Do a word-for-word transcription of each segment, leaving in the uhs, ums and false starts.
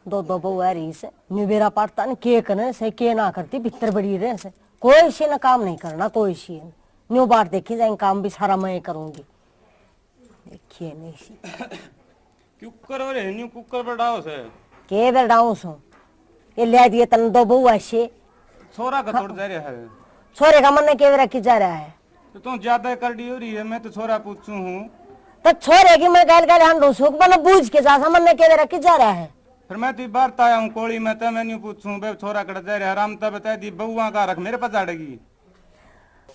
दो दो बहू आ रही से, न्यू बेरा पाटता न, के कने से, के ना करती, भीतर बड़ी रहे से। कोई सी ने काम नहीं करना, कोई सी ने। न्यू बाट देखी जाए, काम भी सारा मैं करूंगी। देखिए नहीं सी। क्यूकर और है, न्यू कुकर बड़ाओ से। के बड़ाऊं सो? ये ले दिए तन दो बहू ऐसे। छोरा का तोड़ जा रहा है। छोरे का मन के रखी जा रहा है। तो तू ज्यादा करड़ी हो रही है, मैं तो छोरा पूछू हूँ। तो छोरे की मैं गैल गैल हम सुख बन बूझ के जा, मन के रखी जा रहा है। फिर मैं तो बाहर आया हूँ कोली में, तो मैं न्यू पूछूं, बे छोरा कड़ जा रहा है, राम तब तय दी बहुआ का रख मेरे पर चढ़ेगी।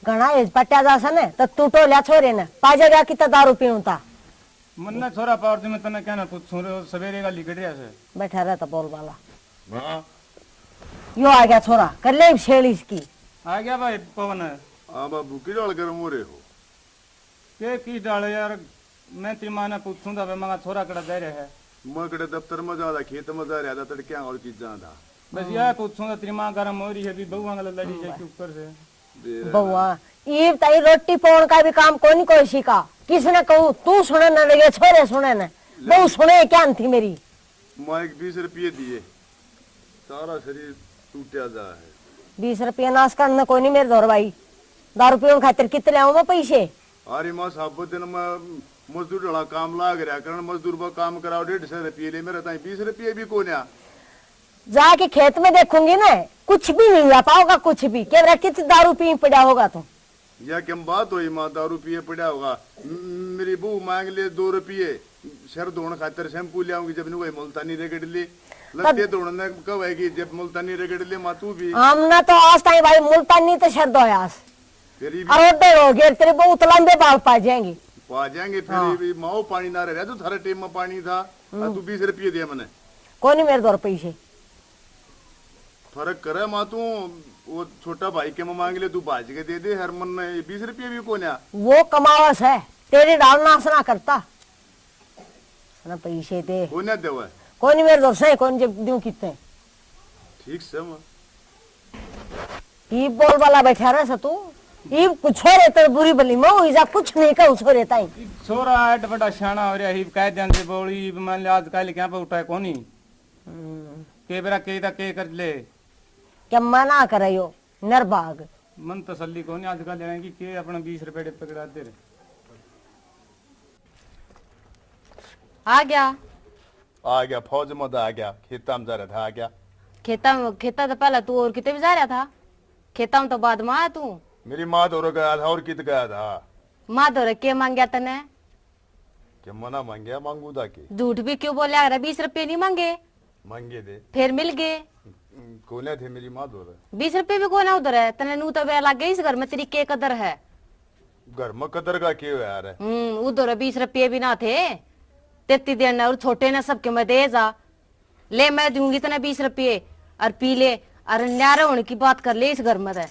घणा एज पट्या जा सने, तो तू टोल्या छोरे ने, पा जाएगा कितना दारू पीऊं ता। मन्ने छोरा पार दे, मैं तन्ने कहना पूछूं रे, सवेरे का लिकड़ रहा से। बैठा रहता बोल वाला। हाँ। यो आ गया छोरा, कर ले शेल इसकी। आ गया भाई पवन। हाँ बाबू, की डाल गरम हो रहे हो? के की डाल यार, मैं तेरी माँ ने पूछूं था, मैं छोरा कड़ा जा रहा है। मैं कड़े दफ्तर में जा रहा, खेत में जा रहा था, तड़के और की जा था। बस यह पूछूं था, तेरी माँ गरम हो रही है, अभी बहुआ लड़ी जाए के ऊपर से। बउआ, ईब ताई रोटी पौण का भी काम कोनी कोई सी का। किसने कहूँ, तू सुने न, ये छोरे सुने न, बहू सुने क्या थी मेरी। माँ एक बीस रुपये दिए, सारा शरीर टूटा जा है। बीस रुपये नाश करने कोनी मेरे धोर भाई, दारू पीण खातिर कित ले आऊं मैं पैसे? अरे माँ, सब दिन में मजदूर ढला काम लाग रहा करण, मजदूर पर काम कराओ, डेढ़ सौ रुपये ले, मेरे ताई बीस रुपये भी कोन्या। जाके खेत में देखूंगी ना, कुछ भी नहीं हुआ पाओगा, कुछ भी। के बेरा कित दारू पी पड़ा होगा तू। या क्या बात हुई माँ, दारू पिए पड़ा होगा? म-, मेरी बहू मांग ले दो रुपये, सिर धोण खातर शैम्पू ले आऊंगी, जब नु भाई मुल्तानी रगड़ ले, लत्ते धोण ने कहेगी, जब मुल्तानी रगड़ ले माँ तू भी। हमने तो आज ताई भाई मुल्तानी तो सिर धोया। तेरी भी और ओडे हो गए, तेरे बहुत लंबे बाल पा जाएंगे। पा जाएंगे फिर। हाँ। ये भी माओ पानी ना रह, तो थारे टेम में पानी था, और तू बीस रुपये दे मने। कोनी मेरे दो रुपये से। फर्क करे माँ तू, वो छोटा भाई के में मांग ले, तू भाज के दे दे, हर मन ने ये बीस रुपये भी कोन्या। वो कमावस है, तेरे डाल नाश ना करता। ना पैसे दे। कोन्या देवे। कोनी मेरे दो से, कोनी जब दूं कितने। ठीक से माँ। ई बोल वाला बैठा रहे से तू। ई कुछ छोरे तो बुरी भली मैं हुई जा, कुछ नहीं कहूँ छोरे ताई। छोरा एड बड़ा शाना हो रहा है, कह देन से बोली, मान ले आजकल क्या पे उठा है कोनी। हम्म। के बेरा के दा के कर ले। क्या मना करे यो निर्भाग। मन तसल्ली कोनी आजकल लेने की, के अपना बीस रुपये पकड़ा दे रे। आ गया। आ गया, फौज में तो आ गया, खेता में जा रहा था, आ गया। खेता में, खेता तो पहला तू और किते भी जा रहा था, खेता में तो बाद में आया तू। मेरी माँ धोरे गया था, और कित गया था? माँ धोरे के मांग्या तने? के मना मांग्या, मांगू था के? झूठ भी क्यों बोल्या, अरे बीस रुपये नहीं मांगे। मांगे थे। फिर मिल गए। कोने थे मेरी माँ धोरे? बीस रुपये भी कोने उधर है, तने नू तो बेरा लग गई इस घर में तेरी के कदर है। घर में कदर का के हो यार? हम्म, उधर बीस रुपये भी ना थे, तेती देना और छोटे ने सबके मैं दे जा। ले, मैं दूंगी तने बीस रुपये, और पी ले, और न्यारे होने की बात कर ले इस घर में ते।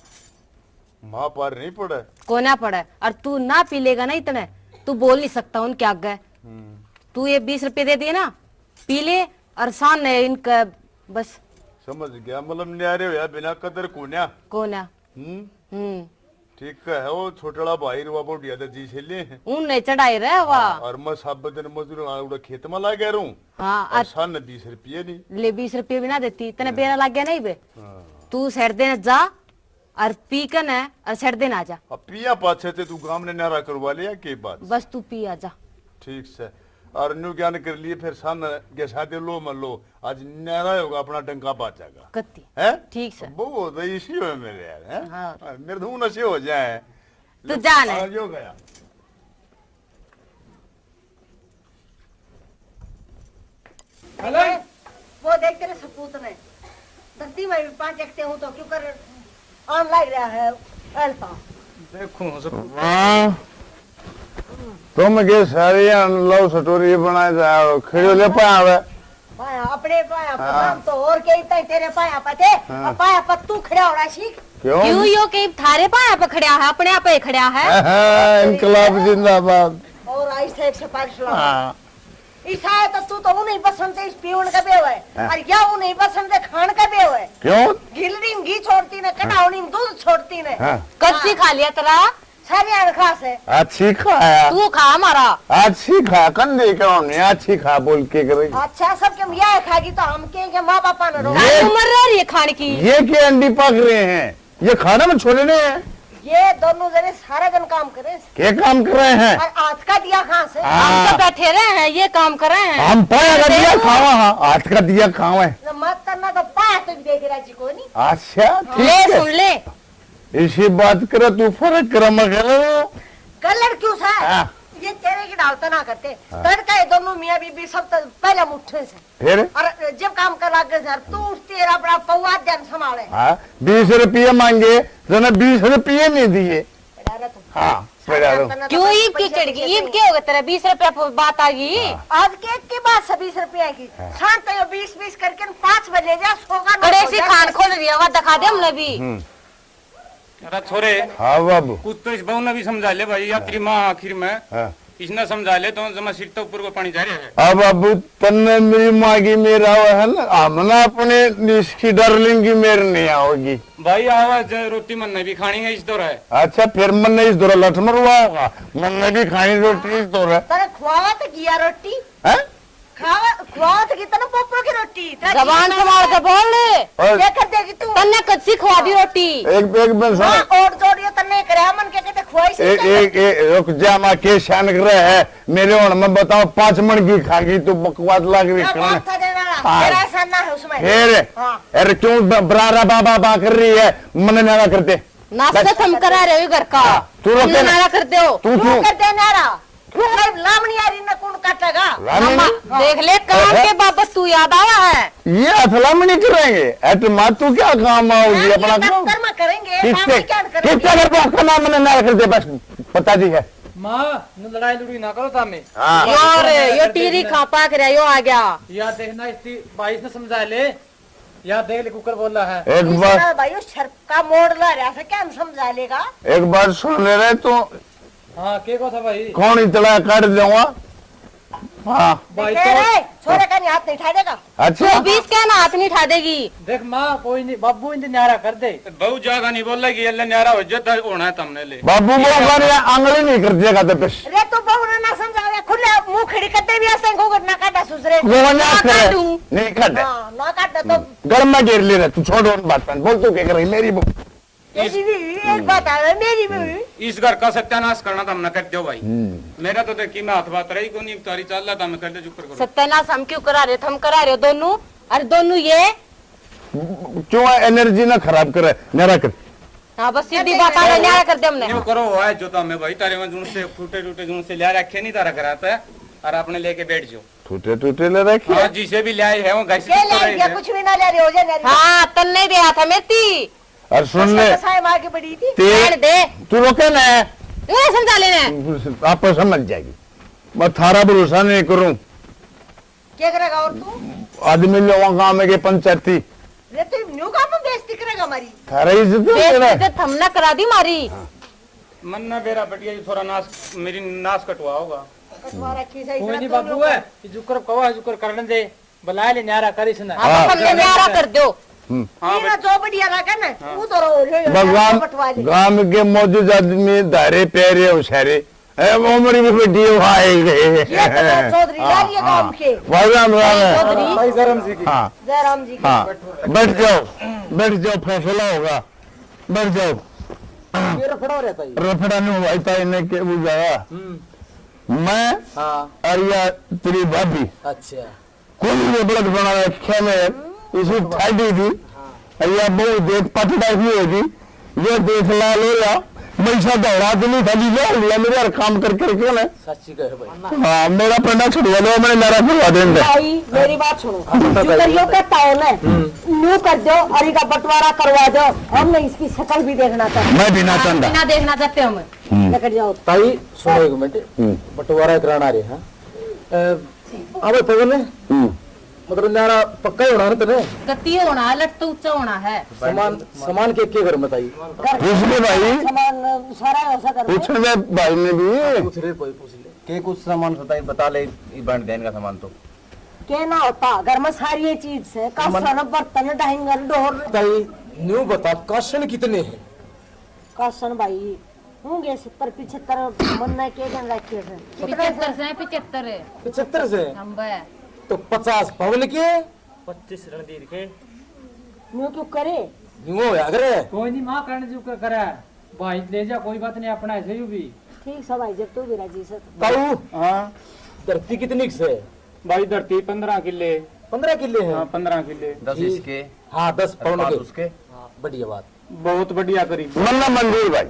माँ पार नहीं पड़े। कोना पड़े, और तू ना पी लेगा ना इतने, तू बोल नहीं सकता उनके आगे। हम्म। तू ये बीस रुपये दे दिए ना, पी ले, और शान ने इनका बस। समझ गया, मतलब न्यारे होया बिना कदर कोन्या। कोन्या। हम्म। हम्म। ठीक है, वो छोटड़ा भाई रुआ बोडिया दे जी से ले। उन नहीं चढ़ाई रहे वा। हाँ, और मैं सब दिन मजदूर उड़ा खेत में ला गया रहूं। हाँ, और और सन बीस रुपये नहीं। ले, बीस रुपये भी ना देती, तने हाँ। बेरा लग गया नहीं बे। हाँ। तू सर देने जा, और पी के न, और सर देने आ जा। अब पिया पाछे ते तू गाम ने न्यारा करवा ले, या के बात? बस तू पी आ जा। ठीक से। और न्यू ज्ञान कर लिए, फिर सन के साथे लो मलो। आज न्यारा होगा, अपना डंका बाजेगा। कत्ती। हैं? ठीक से। बहुत इसी हो मेरे यार, हैं? हाँ। मेरे तो नशे हो जाए। तू ले, जान है। आ, यो गया। हेलो? वो देख तेरे सपूत ने। धरती में भी पाँच एकते हूँ तो क्यों कर आन लग रहा है, ऐसा। देखो, सपूत। हाँ। तुम के सारी love story बनाए जा रहे हो, खिड़ो ले पाया वे। पाया, अपने पाया पर हाँ। हम तो और के इतना ही तेरे पाया पर थे, हाँ। अब पाया पर तू खड़ा होना सीख। क्यों? क्यों यो के थारे पाया पर खड़ा है, अपने आप ही खड़ा है। हाँ, हाँ, इंकलाब जिंदाबाद। और ऐसे एक सिफारिश लाओ। हाँ। इसा है तो तू तो उन्हीं पसंद से इस पीवण का बेव है, हाँ। और या उन्हीं पसंद से खान का बेव है। क्यों? घिलनी में घी छोड़ती ने, हाँ। कटावनी में दूध छोड़ती ने। हाँ। कब हाँ। सिखा लिया तेरा? सारी आड़ खा से। अच्छी खाया। तू खा हमारा। अच्छी खा, कंधे के हमने अच्छी खा बोल के करे। अच्छा, सब के यह खागी तो हम के, के माँ बापा ने रो। ये तारी उम्र रह रही है खाने की। ये के अंडी पक रहे हैं? ये खाने में छोले नहीं है। ये दोनों जने सारा दिन काम करे। के काम कर रहे हैं? और हाथ का दिया कहाँ से? हाँ। हम तो बैठे रहे हैं, ये काम कर रहे हैं। हम पाया का दिया देखो। खावा, हाँ, हाथ का दिया खावा है। ना मत करना तो पाया तो भी दे दे राजी को नहीं। अच्छा, ठीक ले है। सुन ले। इसी बात करे तू फर्क कर मगर। कलर क्यों सा? हाँ। ये चेहरे की डालता ना करते। हाँ। तड़का ये दोनों मियाँ बीबी सब तो पहले मुट्ठे से। फिर? और जब काम कर लाग गए सर, तू उठती है, अपना पौवा ध्यान संभाले। हाँ, बीस रुपये मांगे, तूने बीस रुपये नहीं दिए। बड़ा रहा तू। हाँ, बड़ा रहा। क्यों ईब की चढ़ गई? ईब के हो गए तेरे? बीस रुपया प-, बात आ गई। हाँ। आज के एक की बात से बीस रुपया की। हाँ। शांत हो, बीस बीस करके न पाँच में ले जा, सौ का नोट कड़े हो सी जा। खान खोल रही है, वहाँ दिखा दे हमने भी। हम्म। अरे छोरे, हाँ बाबू। कुछ तो इस बहू ने भी समझा ले भाई, या तेरी माँ आखिर में। हाँ। इसने समझा ले तो जमा सिर तो ऊपर को पानी जा रहा है। अब बाबू, तन्ने मेरी माँ की मेरा वो है ना, हमने अपने इसकी डार्लिंग की मेर नहीं आओगी। भाई आवाज रोटी मन्ने भी खानी है इस दौरा है। अच्छा, फिर मन्ने इस दौरा लठ मरवाओगा, मन्ने भी खानी रोटी इस दौरा। तने खुआवा तो किया रोटी? हैं? खावा, खुआवा तो कितना पोपरो की रोटी, तेरा जबान जी संभाल के बोल। और क्या कर देगी तू? तन्ने कच्ची खुआ दी रोटी। एक, एक मिनट सुन। हाँ, और जोड़ियो तन्ने करया मन के कहते खुआई सी एक, तन्ने। एक, एक, रुक जा, माँ के शान कर रहा है। मेरे होण में बताओ, पाँच मण की खा गई तू, बकवास लाग रही क्या है। बात था देने वाला? हाँ। तेरा एहसान ना है उसमें। फिर? हाँ। अरे क्यों ब-, बरारा बा, बा, बा कर रही है? मने नारा करते। नाश्ता बस। थम करा रहे हो घर का। हाँ, तू रोके तुम ना। नारा कर दो। तू क्यों क्यों? कर दे नारा? लामणी आ रही ना, कौन काटेगा? लामणी? अम्मा, देख ले, काम अरे। के बाबत तू याद आया है। ये हथलामणी करेंगे? अरे माँ, तू क्या काम आओगी? हाँ, अपना ये काम? दफ्तर में करेंगे, किसके, काम में क्या करेंगे? किसके घर पे आपका नाम मैंने ना रख दे, बस बता दी है। माँ, न लड़ाई लड़ाई ना करो सामने। हाँ। यो रे, यो टीरी खा पाक रहा, यो आ गया। या देखना, इसकी भाई से समझा ले। या देख ले, कुकर बोला है। एक बार इसका भाई, वो सर का मोड़ ला रहा है, क्या हम समझा लेगा? एक बात सुन ले रहे तू। हाँ, के को था भाई? कौन इतला काट दूंगा? हाँ। भाई देख तो रे, छोरे का नहीं हाथ नहीं ठा देगा। अच्छा। तू भी इसका ना हाथ नहीं ठा देगी। देख माँ, कोई नहीं, बाबू इनसे न्यारा कर दे। बहू ज्यादा नहीं बोलेगी, ये ले न्यारा हो जाता होना है तुमने ले। बाबू बहू का नहीं, आंगली नहीं कर देगा तो बस। रे तू बहू ने ना समझा, खुले मुंह खड़ी कर दे भी ऐसे को ना काटा सुसरे। वो ना ना करे। काटू। नहीं काटे। हाँ, ना काटा तो घर में घेर ले रहा, तू छोड़ उन बात पर, बोल तू क्या कर रही मेरी बहू? तेरी भी एक बात आ रही, मेरी भी। इस घर का सत्यानाश करना तो हमने कर दो भाई। हम्म। मेरा तो देखी मैं हाथ बात रही को नहीं, तारी चाल रहा था, मैं कर दे, चुप कर करो। सत्यानाश हम क्यों करा रहे? थम करा रहे हो दोनों। अरे दोनों ये क्यों एनर्जी ना खराब करे, न्यारा कर। हाँ, बस सीधी बात आ रही, न्यारा कर दे हमने। यूं करो, है जो तो हमें भाई तारे में जून से, टूटे टूटे जून से लिया रखे नहीं तारा कराता है, और आपने लेके बैठ जाओ। टूटे टूटे ले रखे। हाँ, जिसे भी ले आए हैं वो घर से के ले आए? कुछ भी ना ले रहे हो जा, ले रहे हो। हाँ, तन नहीं दिया था मेरी। और सुन ले, कसाय मार के बड़ी थी। ते-, रहने दे। तू रोके ना। तू ना समझा लेना। आप समझ जाएगी। मैं थारा भरोसा नहीं करूं। क्या करेगा और तू? आदमी लोगों काम है के पंचायती। रे तू न्यू काम में बेइज्जती करेगा हमारी। थारा इज्जत है बेइज्जती तेरा। तो थमने करा दी मारी। हाँ। मन्ना बेरा बटिया जी थोड़ा नाश, मेरी नाश कटवा होगा। कटवा रखी सही कोई तरह नहीं तो बाबू लोग है, ये जुकर कवा है, जुकर करने दे, बुला ले न्यारा कर इसने। हाँ, हाँ। तो थमने न्यारा कर दो। हम्म। हाँ, ये ना बट- जो बढ़िया लगे ना, हाँ। वो तो रो, रो, रो, बस गांव, बटवा ले। गांव के मौजूद आदमी धारे प्यारे हो सारे। ए, वो मरी भी बड़ी हो, आए गए। ये तो चौधरी हाँ, लाल ये हाँ। गांव के। भाई राम राम है। चौधरी। भाई जयराम जी की। हाँ। जयराम जी की। हाँ। बैठ जाओ, बैठ जाओ, फैसला होगा। बैठ जाओ। ये रफड़ा हो रहता है। रफड़ा नहीं हुआ, इतना इन्हें के बुझाया। हम्म। मैं हाँ। और या तेरी भाभी। अच्छा। कोई ये बड़क बना रखे में इसी ठाडी थी। हाँ। और या बहू देख पटड़ा की होगी। ये देख ला लो या, मैं ऐसा दौड़ा तो नहीं था, लीला हो लिया मेरे यार काम कर करके ना। सच्ची कहे भाई। हाँ, मेरा पंडा छुड़वा दो, मैंने मेरा करवा देंगे। भाई, मेरी बात सुनो। हाँ, बता जो भाई। करियो कहता हो ना, हम्म। न्यू कर दो और इनका बंटवारा करवा दो, हम नहीं इसकी शक्ल भी देखना चाहते। मैं भी ना हम चाहता। भी ना देखना चाहते हम। हम्म। निकल जाओ। ताई, सुनो एक मिनट। हम्म। बंटवारा कराना रहे, हाँ? अ, अबे पवन, हम्म। मतलब न्यारा पक्का ही होना ना तने? गति होना, लट तो ऊंचा होना है। सामान, सामान के, के घर में ताई? घर पूछ ले भाई। सामान सारा ऐसा कर दे। पूछ ले भाई ने भी। हाँ, पूछ ले, कोई पूछ ले। के कुछ सामान सताई बता ले, ई बंट देन का सामान तो। के ना होता, घर में सारी ये चीज से, सामान कासन, बर्तन, डाइंगर, डोर। ताई, न्यू बता, कासन कितने हैं? कासन भाई, होंगे सत्तर पिछहत्तर, मन ना के जन रखे से। पिछहत्तर से, पिछहत्तर है। पिछहत्तर से? हम बे। तो पचास पवन के? पच्चीस रणधीर के। न्यू क्यों करे? न्यू होया करे। कोई नहीं माँ, करण जी के करे। भाई ले जा, कोई बात नहीं, अपना ऐसे ही भी। ठीक से भाई, जब तू भी राजी से। ताऊ, हाँ। धरती कितनी से? भाई, धरती पन्द्रह किले। पन्द्रह किले है? हाँ, पन्द्रह किले। दस ठीक। इसके। हाँ, दस और पवन पाँच के। उसके। हाँ, बढ़िया बात। बहुत बढ़िया करी। मन्ना मंजूर भाई,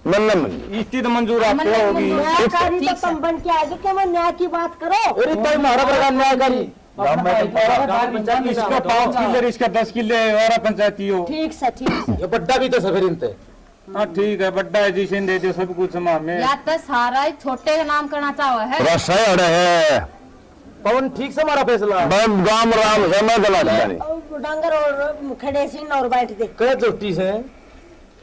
मन्ना मंजूर। इतनी तो मंजूर आपको मन्ना होगी। मंजूर। न्यायकारी तो तुम बन के आ गए, क्या मैं न्याय की बात करो? अरे भाई, हमारा बड़ा न्यायकारी। गाँव में तो गाँव में तो इसका पाँच किले, इसका दस किले, और पंचायती हो। ठीक से, ठीक से। ये बड्डा भी तो सफेर इनते। हाँ, ठीक है, बड्डा है, जिसे दे दो सब कुछ माँ में। या तो सारा ही छोटे का नाम करना चाहो है। रसा है, अरे है। पवन, ठीक से हमारा फैसला। बस गाम राम से मैं गला नहीं। और डांगर और खड़े सीन और बैठ दे। कह झोटी से।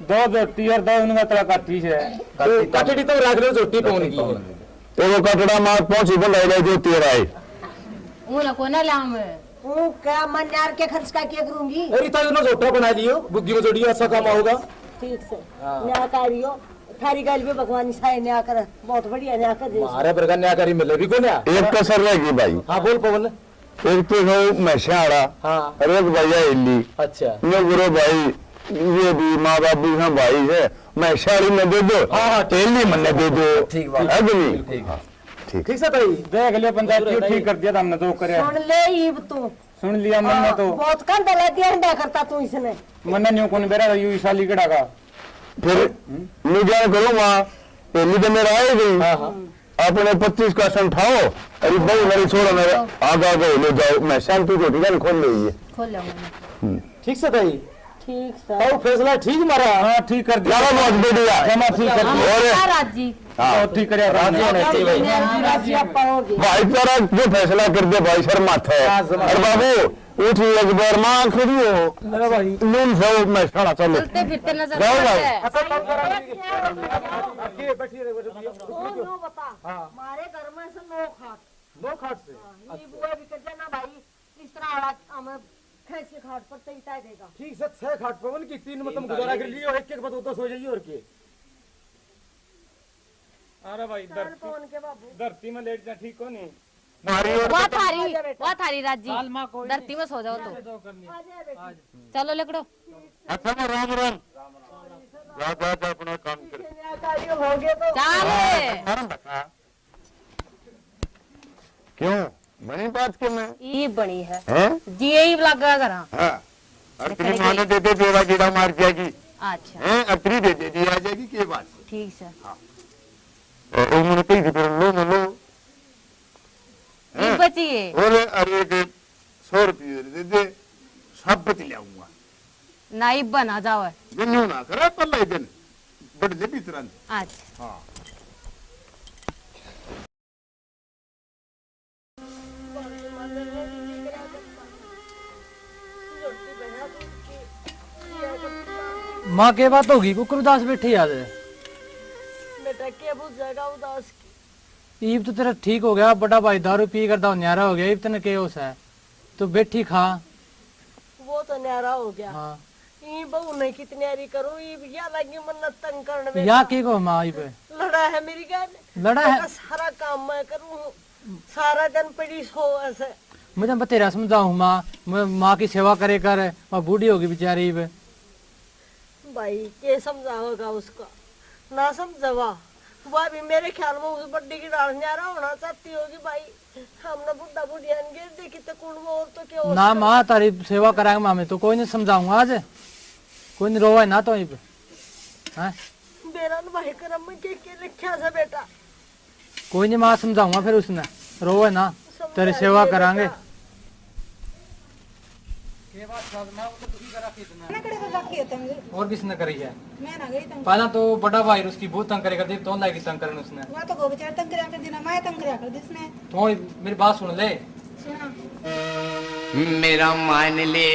दो झोटी और दो उनका तला काटी से। तो काटड़ी तो रख लो, झोटी पवन की है। तो वो कटड़ा मार पहुंची बंधाई ले जो तेरा है। वो ना कोना लाम। वो क्या मन यार के खर्च का क्या करूंगी? अरे, तो इन्होंने झोटा बना लियो, बुद्धि में जोड़ियो, ऐसा काम होगा। ठीक से। हाँ। न्यायकारी हो, थारी गल भी भगवान साए न्याय कर, बहुत बढ़िया न्याय कर दे। मारे बरगा न्यायकारी मिले भी कोन्या। एक कसर रह गई भाई। हाँ, बोल पवन। एक तो है मैसाड़ा, हाँ। और एक भैया हिली। अच्छा। मैं गुरु भाई, ये भी माँ बाप भी हैं भाई है, मैसाड़ी में दे दो, हाँ, हाँ, ठीक। हेली में दे दो। ठीक बात। है कि नहीं? ठीक। हाँ, ठीक। ठीक से भाई। देख ले पंचायती, ठीक कर दिया था हमने तो करे। सुन ले ईब तू। सुन लिया मन ने तो। बहुत कंधा ला दिया, हंडा करता तू इसने। मन ने न्यू कौन बेरा यू ईसाली कड़ा का। फिर हम्म? मैं क्या करूँ माँ, हेली तो मेरा आए गई। हाँ, हाँ। अपने पच्चीस का सम ठाओ, अरे भाई मेरे छोरा मेरे आगा आगा ले जाओ, मैं शांति को ठिकाने खोल ले ये। खोल लो मैंने। हम्म। ठीक से ताई। ठीक से। ताऊ फैसला ठीक मारा। हाँ, ठीक कर दिया। ज्यादा बहुत बढ़िया। जमा ठीक कर दिया। और हाँ, राजी। हाँ। तो ठीक करे, राजी होने चाहिए भाई। राजी आप पाओगे। भाई तेरा जो फैसला कर दे भाई सर माथे। हाँ, जमा। अरे बाबू, उठ एक बार माँ खड़ी हो। ले भाई। नून से वो मैं खड़ा, चलो। चलते फिरते नजर जाओ भाई। आते हैं। अच्छा, काम करा। बैठिए, बैठिए, बैठिए। ओ, नो बता। हाँ। हमारे घर में से नौ खाट। नौ खाट से? हाँ, ये अच्छा। बुआ भी कर देना भाई। इस तरह वाला हम खैसी खाट पर तैता देगा। ठीक से, छह खाट पवन की, तीन में तुम गुजारा कर लियो, एक एक बतो तो सो जाइए और के। अरे भाई, चल धरती, पवन के बाबू। धरती में लेट जा, ठीक हो नहीं? मारी और वाह थारी, वाह थारी राजी। चाल माँ, कोई धरती नहीं। में सो जाओ तो। आ जा बेटी। चलो लकड़ो। अच्छा, मैं राम राम। जा, जा, जा, अपना काम कर। हो गया तो। चाल। हाँ, राम राम बता। क्यों? बनी बात के मैं? ये बनी है। हैं? जी, यही लगा करा। हाँ। और तेरी माँ ने दे दे, बेवा गेड़ा मार जाएगी। अच्छा। हैं? अब तेरी दे दे, दी आ जाएगी, के बात है? ठीक से। हाँ। और वो मैंने कही थी, फिर लो ना लो। ये हैं? बची है। बोले, अरे एक सौ रुपये दे दे, सब बच ले आऊंगा। ना इब्बा ना जावे। ये न्यू ना करे, पल्ले दिन बड़ ले भी तुरंत। अच्छा। हाँ। माँ, के बात होगी? कुकर उदास बैठी आज। बेटा, के बुझेगा उदास की? ईब तो तेरा ठीक हो गया, बड़ा भाई दारू पी कर दाव न्यारा हो गया, ईब तने के होश है? तू बैठी खा। वो तो न्यारा हो गया। हाँ। ई बहू ने कितनी न्यारी करूँ, ई या लगी मन तंग करने में। या के को माँ ईब? लड़ा है मेरी गाल। लड़ा है? बेटा, सारा काम मैं करूँ, सारा दिन पड़ी सो ऐसे। मैं तो बतेरा समझाऊँ माँ, मैं माँ की सेवा करे कर, माँ बूढ़ी होगी बेचारी ईब। भाई, के समझाओगा उसका? ना समझावा। वो अभी मेरे ख्याल में उस बड्डी की डाल न्यारा होना चाहती होगी भाई। हमने बुढ़ा बुढ़िया ने गिर देखी तो कुण वो और तो क्या हो ना सकता? माँ, तारी सेवा करांगे माँ, हमें तो कोई नहीं समझाऊंगा आज। कोई नहीं रोवे ना तो इब। हैं? बेरा न भाई करम में के, के लिखा से बेटा। कोई नहीं माँ, समझाऊंगा फिर उसने, रोवे ना, तेरी सेवा करांगे। के बात कर, मैं तो दुखी करा के इतना। ना करे तो जाके तंग। और किसने करी है? मैं ना गई तंग। पहला तो बड़ा भाई उसकी बहुत तंग करेगा, देख तो लागी तंग करने उसने। वो तो गोबचार तंग करा कर देना, मैं तंग करा कर दी उसने। तो मेरी बात सुन ले। सुना। मेरा मान ले,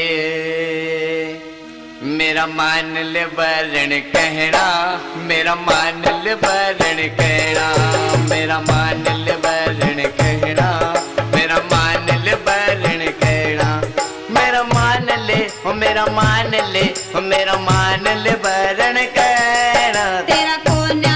मेरा मान ले वरण कहना, मेरा मान ले वरण कहना, मेरा मान ले वरण कहना, मेरा मान ले वरण कहना, मेरा मान ले, ओ मेरा मान ले, ओ मेरा मान ले वरण कहना। तेरा कोन्या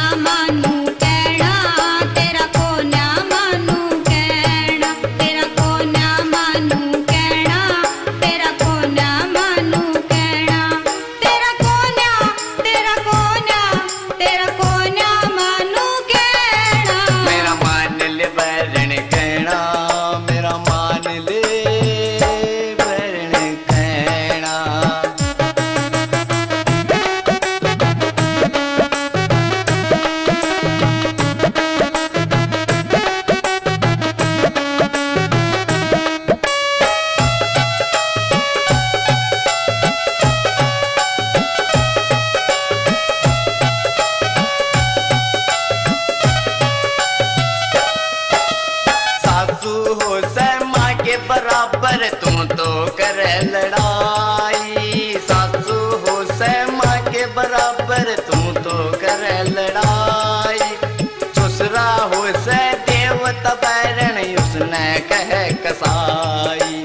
हो से देवता बैरण उसने कह कसाई।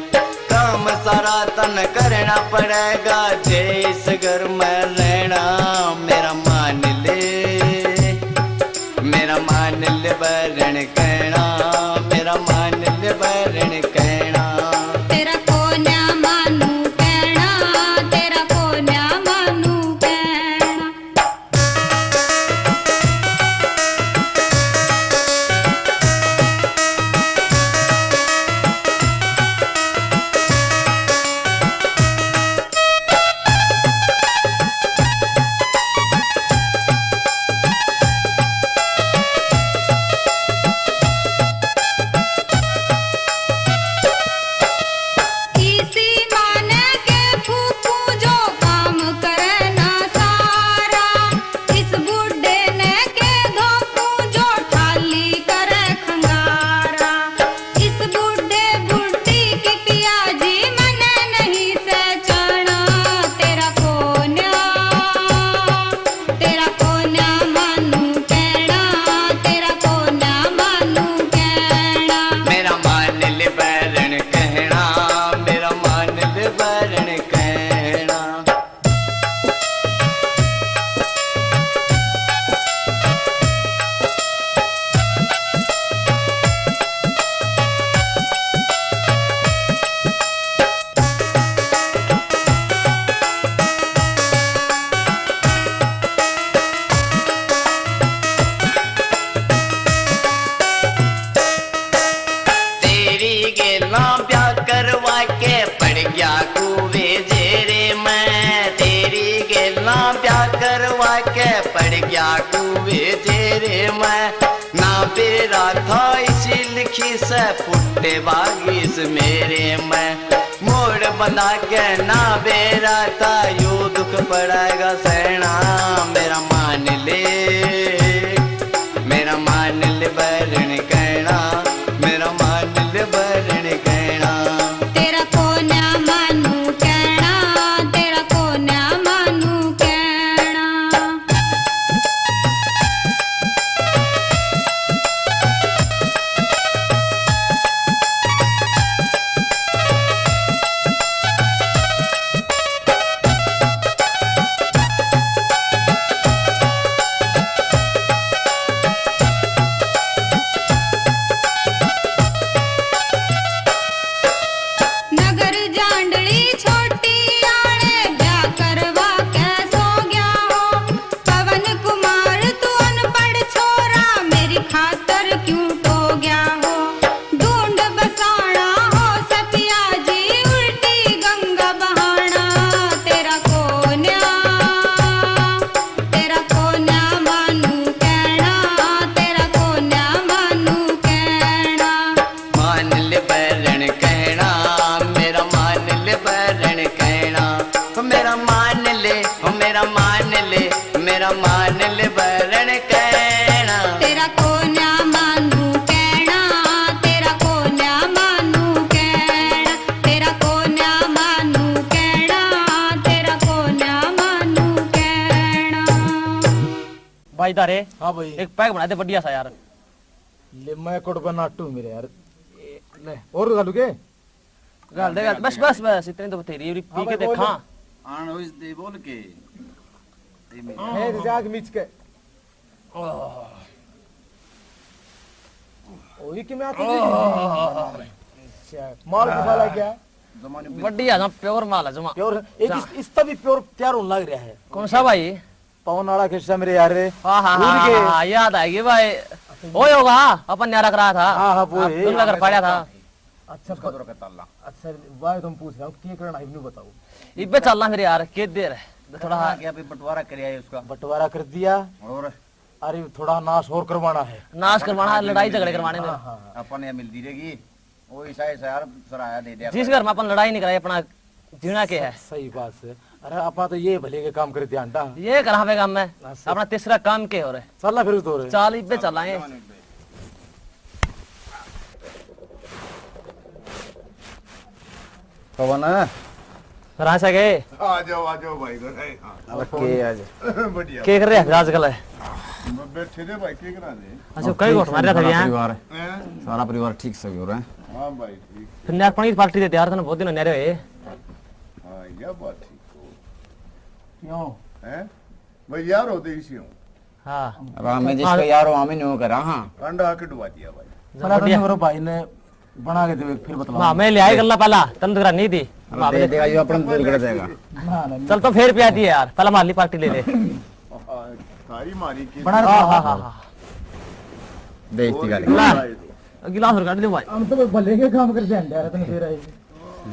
काम सारा तन करना पड़ेगा, जे इस घर में रहना। मेरा मान ले, मेरा मान ले बैरण कहना, मेरा मान ले बैरण कहना। तेरा कोन्या मानू कहना, तेरा कोन्या मानू कहना। इसी माने के फूकू जो काम करे ना सारा, इस बूढ़े ने के धोकू जो ठाली करे खंगारा। इस बूढ़े बूढ़ी की पियाजी मने नहीं सहचाना। तेरा कोन्या, तेरा कोन्या मानू कहना, तेरा कोन्या मानू कहना। मेरा मान ले बैरण कहना, मेरा मान ले बैरण कहना। तेरी गेला ब्याह करवा के पड़ गया कुएं जेरे में। तेरी गेला ब्याह करवा के पड़ गया कुएं जेरे में। ना बेरा था इसी लिखी से फुटे बागिस मेरे में। मोड़ बंधा के ना बेरा था, यो दुख पड़ेगा सहना। मेरा मान ले, मेरा मान ले बैरण कहना, मेरा मान ले बैरण कहना। तेरा कोन्या मानू कहना, तेरा कोन्या मानू कहना। नगर जांडली छोटी आले ब्याह करवा के सो गया हो। पवन कुमार तू अनपढ़ छोरा मेरी खातर क्यों टो गया हो। ढूंढ बसाना हो सतिया जी उल्टी गंगा बहाना। तेरा कोन्या, तेरा कोन्या मानू कहना, तेरा कोन्या मानू कहना। मान ले बैरण कहना, मेरा मान ले बैरण कहना। मेरा मान ले, मेरा मान ले, मेरा मान ले बैरण कहना। तेरा कोन्या मानू कहना, तेरा कोन्या मानू कहना, तेरा कोन्या मानू कहना, तेरा कोन्या मानू कहना। भाई दारे, हाँ भाई। एक पैक बना दे बढ़िया सा यार। ले, मैं कोट बनाटू मेरे यार। ए, ले, और घालू के? घाल दे, घाल दे, बस, बस, बस, इतने तो बतेरी है, पी हाँ के भाई, बोल। देखा। आन ओइस दे बोल के। दे मेरे। हाँ, ए, हाँ। जाग मिच के। ओह। ओ, ये किमें आते हैं? ओह। अच्छा, माल किसा लग गया? जमाने में बढ़िया, जमा pure माल है, जमा। Pure, एक जा। इस, इसका भी pure तैयार होने लग रहा है। कौन सा भाई? पवन वाला खिस्सा मेरे यार रे। हाँ, हाँ, भूल हाँ, गए। हाँ, हाँ, याद आएगी भाई। अच्छा, वही होगा, अपन न्यारा करा था। हाँ, हाँ, वो आप है। दुल्ला कर पाड़ा था। अच्छा, उसका ब-, दौर का ताला। अच्छा, भाई तुम पूछ रहे हो, क्या करना है, इन्हें बताओ। इब्बे चलना मेरे यार, के देर है? थोड़ा करना क्या, अभी बंटवारा कर आए उसका। बंटवारा कर दिया। और? अरे, थोड़ा नाश और करवाना है। नाश करवाना है, लड़ाई झगड़े करवाने में। हाँ, हाँ, हाँ। अपन ये मिलती रहेगी। ओ ईसा, ईसा यार, सराया दे दिया जिस कर। घर में अपन लड़ाई नहीं कराई, अपना जीना के है? स-, सही बात है। अरे, आपा तो ये भले के काम कर दिया अंडा। ये करा पे काम है। हाँ, सही। अपना तीसरा काम के हो रहे? चलना फिर उस दौरे। चाल इब्बे चलाएं। पवन। राशा के? आ जाओ, आ जाओ भाई, घर है, हाँ। अरे के आज? बढ़िया। के कर रहे हैं आजकल? मैं बैठे रे भाई, के करा दे? अच्छा, और कई ठीक गोठ से मार रहा था सारा यहाँ। परिवार, हैं? सारा परिवार ठीक से हो रहा है। हाँ भाई, ठीक। फिर न्यार पानी की पार्टी दे यार, तने बहुत दिन न्यारे हुए। हाँ, यह बात ठीक हो। क्यों? हैं? भाई यार होते इसी हूँ। हाँ। अब हमें जिसको हाँ। यार हो, हमें न्यू करा, हाँ। अंडा कटवा दिया भाई। चलो, बढ़िया। मेरे भाई ने बना के दे, फिर बतलाऊंगा। हाँ, मैं ले आए गल्ला पहला, तन तो नहीं दी। अरे हाँ, दे दे। देगा, यो अपन दूर कर देगा। ना, ना, चल तो फिर पिया दिए यार, पहला मारली पार्टी ले ले। थारी मारी की। बना हाँ, हाँ, हाँ, हाँ। बेइज्जती कर ला। गिलास और काट दे भाई। हम तो भले के काम करते हैं यार, तने फिर आई।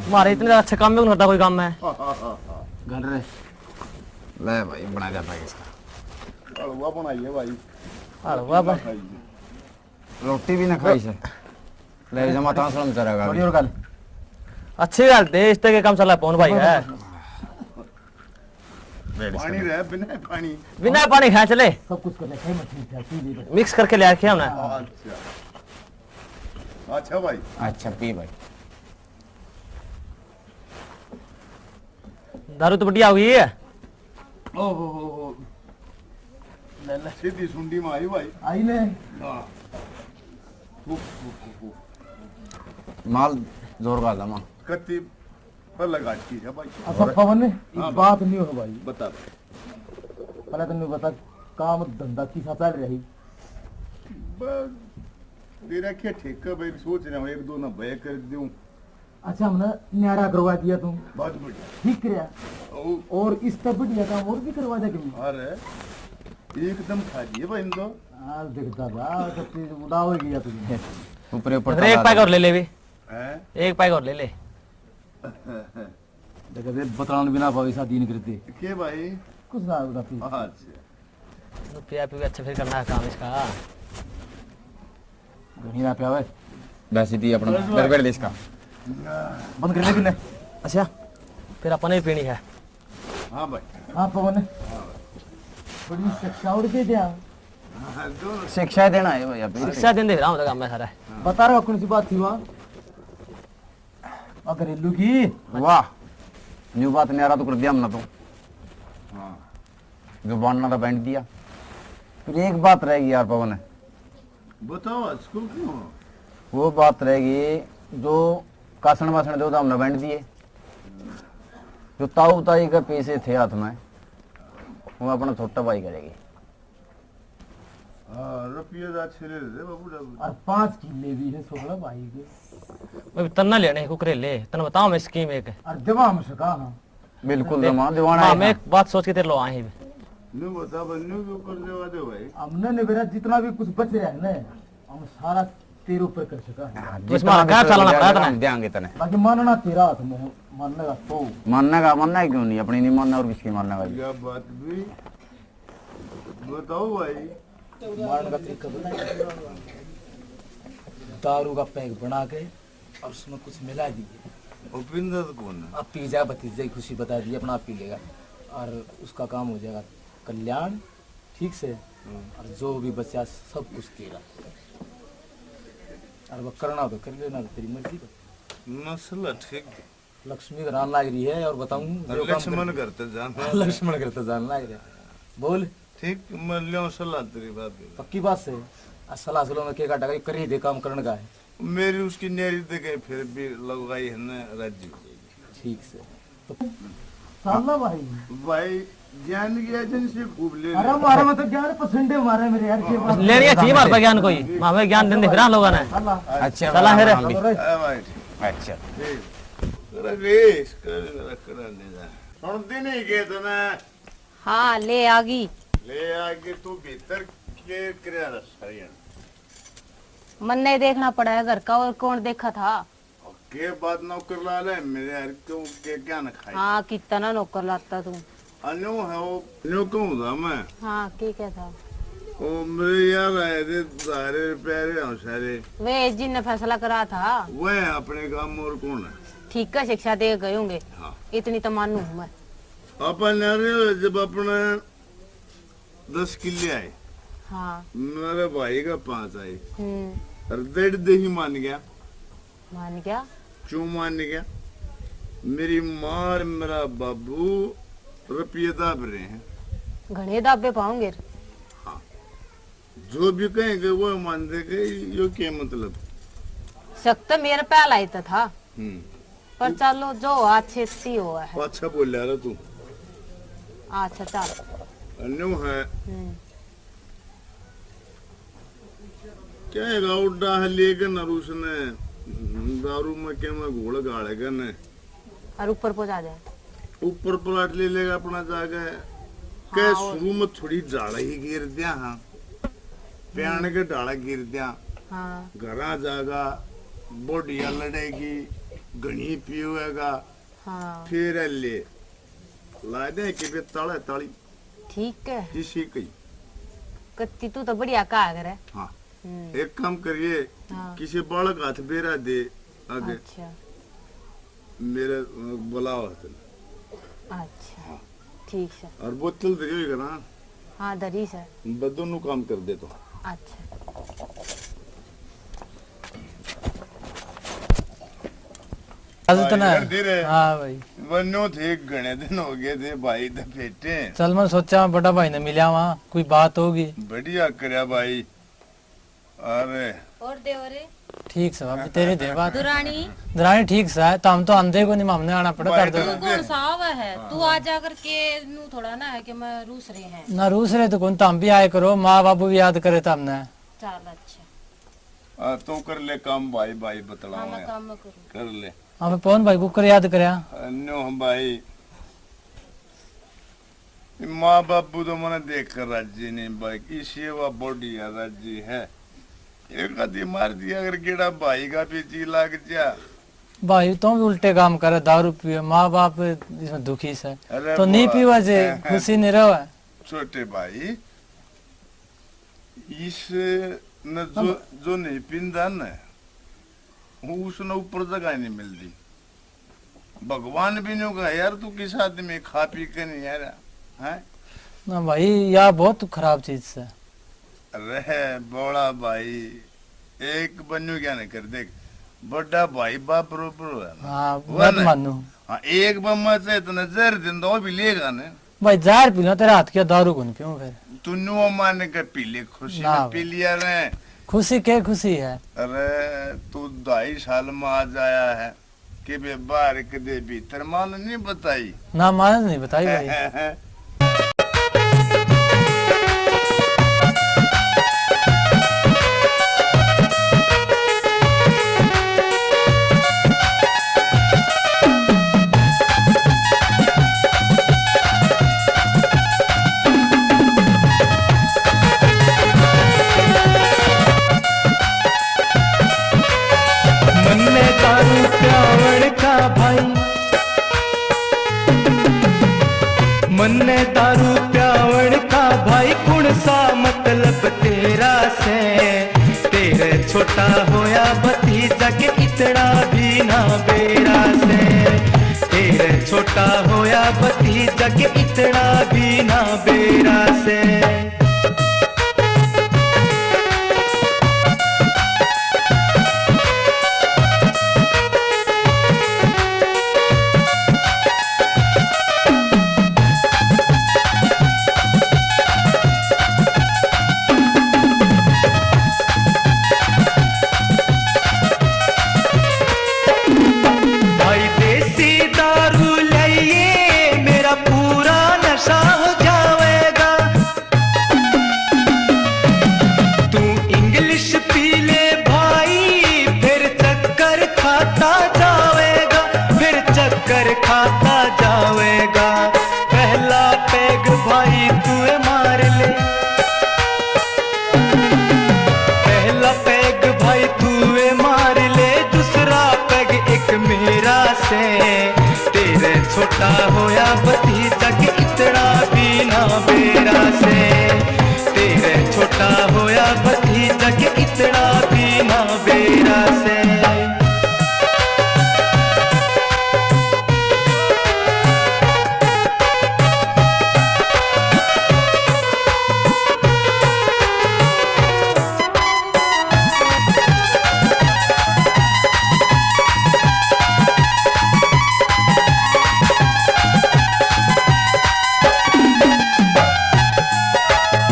मारे इतने अच्छे काम में नहीं करता कोई काम में। घर रे। ले भाई, बना जाता है इसका। हलवा बनाइए भाई। हलवा बन- खाइए। रोटी भी ना खाई से। ले जमा तां शर्म चलेगा। थोड़ी और गल। अच्छी गल, देश तक के काम चला पौन भाई है। बैठ इसके पानी में। रहे, बिना पानी। बिना पानी खा चले। सब कुछ कर ले, खाई मछली खा, पी ले बस। मिक्स करके ले आके हमने। अच्छा। अच्छा भाई। अच्छा, पी भाई। दारू तो बढ़िया हो गई है। ओ हो हो हो। ले, ले। सीधी सुंडी में आई भाई। आई ने। हाँ। उफ, उफ, उफ, उफ। माल जोर का दमा। कत्ती पर लगा की है भाई। अच्छा और? पवन, एक हाँ। बात नहीं हो भाई। बता। पहले तो नहीं बता, काम धंधा किसा चल रही? बस, दे रखे ठेका भाई, सोच रहा हूँ एक दो ना भय कर दूं। अच्छा, हमने न्यारा करवा दिया तू। बहुत बढ़िया। ठीक करया। ओ। और इससे बढ़िया काम और भी करवा दे कभी। अरे, एकदम खा दिए भाई इन तो। आज दिखता था, कत्ती उड़ा हो गया तुझे। ऊपरे ऊपर अरे, एक ताला पैग और ले ले भी। हैं? एक पैग और ले ले। देख, अबे बतलान बिना भाई शादी नहीं करते। के भाई? कुछ ना, बेटा, पी। अच्छा। तो पिया पी के अच्छा फिर करना है काम इसका। घणी ना पियावे। वैसे भी अपना बस, बस। गड़बड़ दे इसका। बंद कर ले तूने। अच्छा, फिर अपन ही पीनी है। हाँ भाई। हाँ पवन। बड़ी शिक्षा उड़ के दिया। हाँ, दोनों। शिक्षा देना है भाई, अभी। शिक्षा देने रहा हूँ, काम है सारा। बता रहा कौन सी बात थी वहाँ? आ घरेलू की। वाह, न्यू बात न्यारा तो कर दिया हमने तो। हाँ। जो बांटना था बांट दिया। फिर एक बात रहेगी यार पवन। बताओ, इसको क्यों? वो बात रहेगी जो कासण वासण जो था हमने बांट दिए। जो ताऊ ताई के पैसे थे हाथ में, वो अपना छोटा भाई करेगी। हाँ, रुपये तो अच्छे ले लेते बाबू, बाबू। और पाँच किले भी है छोकरा भाई के। मैं भी तन्ना लेने को करे ले, तन्ना बताओ मैं स्कीम एक। और देवा हम सका, हाँ। बिल्कुल देख, जमा, दिवाना माँ, है मैं ना। एक बात सोच के तेरे लो आए हैं। न्यू बता बस, न्यू क्यों कर देवा दे भाई? हमने नहीं बेरा जितना भी कुछ बच रहा है ना, हम सारा तेरे ऊपर कर सका है। हाँ, तो इसमें जितना भी क्या कर चलाना दिया पड़ा जाएगा, तने? हम देंगे तने। बाकी मानना तेरा हाथ में है, मानने का तो। मानने का, मानना है क्यों नहीं? अपनी नहीं मानना और किसकी मानना भाई? क्या बात भी? बताओ भाई। मारने का तरीका बता। दारू का पैक बना के और उसमें कुछ मिला दीजिए। वो पींदा तो कौन है? अब पी जा, भतीजे की खुशी बता दी, अपना आप पी लेगा और उसका काम हो जाएगा कल्याण, ठीक से। हम्म। और जो भी बचा सब कुछ तेरा। और वो करना हो तो कर लेना, तो तेरी मर्जी का। मसला ठीक है। लक्ष्मी घर आने लाग रही है और बताऊं, अरे जो काम लक्ष्मण कर घर ते जाना है। लक्ष्मण घर ते जाने लाग रहे। बोल। ठीक, मैं लियो सलाह तेरी बात की। पक्की बात से। आ सलाह सलाह में के काटा, करी दे काम करने का है। मेरी उसकी नेरी दे गई, फिर भी लगाई है ना, राजी हो जाएगी। ठीक से। तो साला भाई। भाई, ज्ञान की एजेंसी खूब ले अरे ले। मारे में तो ज्ञान पसंद है मारे मेरे यार, के बात। लेनी चाहिए मारे पे ज्ञान कोई। मारे ज्ञान देंदे फिर लोगों ने। साला। अच्छा, चला है रे। हाँ भी। अरे भाई। अच्छा। ठीक। अरे रे, इसका रखना नहीं था। सुनती नहीं के तने? हाँ, ले आ गई। ले आ गई, तू भीतर के करे रस हरियाणा? मन्ने ही देखना पड़ा है घर का, और कौन देखा था? और के बात नौकर ला ले मेरे यार, क्यों के क्या न खाए? हाँ, कितना ना नौकर लाता तू। अन्यो है वो, अन्यो कहूँ था मैं। हाँ, के क्या था? वो मेरे यार आए थे, सारे प्यारे हैं सारे। वे जिनने फैसला करा था। वह अपने काम और कौन है? ठीक है, शिक्षा दे गए होंगे। हाँ। इतनी तो मानू हूँ मैं। अपन यार जब अपने दस किले आए, हाँ। मेरे भाई का पाँच आए। हम्म। और डेढ़ दे ही मान गया। मान गया? क्यों मान गया? मेरी माँ और मेरा बाबू रुपये दाब रहे हैं। घणे दाबे पाओगे। हाँ। जो भी कहेंगे वो मान देंगे, यो क्या मतलब? शक तो मेरे पहला ही तो था। हम्म। पर चलो, जो हुआ, अच्छे ती हुआ है। पाछा बोल रहा तू। अच्छा, चल। न्यू है। हम्म। क्या है, गाउडा है लेके नरूस ने दारू में के में घोल घाल के ने और ऊपर पहुंचा जाए। ऊपर प्लाट ले लेगा अपना जाके। हाँ, के और शुरू में थोड़ी झाड़ा ही गिर दिया, हाँ। प्यान के डाला गिर दिया। हाँ। घरा जागा, बोडिया लड़ेगी, घणी पीवेगा। हाँ। फिर ले ला दे कि बे ताला ताली। ठीक है। किसी की। कत्ती तू तो बढ़िया कहा करे। हाँ। हम्म। एक काम करिए, हाँ। किसी बालक हाथ बेरा दे आगे। अच्छा। मेरे, अ, बुलाओ हाथ में। अच्छा। हाँ। ठीक है। और बोतल धरी होई ना? हाँ, धरी सै। बस दोनों काम कर दे तो। अच्छा। आज भाई, इतना इधर धीरे। हाँ भाई। बन्नो थे, घणे दिन हो गए थे भाई, तो भेटे। चल, मैं सोचा बड़ा भाई ने मिला वहाँ, कोई बात होगी। बढ़िया करया भाई। अरे। और देवरे? ठीक से बाबू, तेरी दे बात। दुरानी? दुरानी ठीक से है, तो हम तो आंदे को नहीं, हमने आना पड़ा भाई, कर दो। तू कौन सा आवा है? हाँ। तू आ जा करके नू थोड़ा ना है कि मैं रूस रहे हैं। ना रूस रहे तो कौन, तो हम भी आए करो, माँ बाबू भी याद करे तो हमने। चल अच्छा। आ, तू कर ले काम भाई, भाई बतलाओ हाँ, मैं यार। काम में करूँ। कर ले। हाँ, मैं पवन भाई को कर याद करया। अन्यो हम भाई, माँ बापू तो मने देख कर राजी नहीं भाई, इसी वा बॉडी है राजी है। एक आधी मार दिया अगर गेड़ा भाई का भी जी लाग जा। भाई तो भी उल्टे काम करे, दारू पीवे, माँ बाप इसमें दुखी से अरे तो नहीं वाह। पीवा जे, खुशी नहीं रहे। छोटे भाई, इस न जो, जो नहीं पींदा न, उसने ऊपर जगह नहीं मिलती। भगवान भी न्यू कहे, "यार, तू किस आदमी खा पी के नहीं आ रहा है?" ना भाई, या बहुत खराब चीज से। अरे बोला भाई, एक बन्यू क्या नहीं कर, देख, बड़ा भाई बाप बरोबर है ना। हाँ, वो बात ना? मानू। हाँ, एक बम्मा से इतना जहर दिन दो भी लेगा ना। भाई, जहर पी लो, तेरे हाथ की दारू को नहीं पीऊँ फिर। तू न्यू मान के पी ले, खुशी ना में पी भाई। लिया ने। खुशी के खुशी है? अरे, तू ढाई साल में आ जाया है कि बे बाहर कदे भीतर माल नहीं बताई। ना, माल नहीं बताई भाई। मन्ने दारू प्यावण का भाई, मन्ने दारू प्यावण का भाई, कुण सा मतलब तेरा से? तेरे छोटा होया भतीजा के इतना भी ना बेरा से, तेरे छोटा होया भतीजा के इतना भी ना बेरा से। भाई देसी दारू लाइए, मेरा पूरा नशा हो जावेगा। तू English पी ले भाई, फिर चक्कर खाता जावेगा, फिर चक्कर खाता जावेगा। पहला पैग भाई तू ए मार ले, पहला पैग भाई तू ए मार ले, दूसरा पैग एक मेरा से। तेरे छोटा होया भतीजा के इतना भी ना बेरा से, तेरे छोटा होया भतीजा के इतना भी ना बेरा से।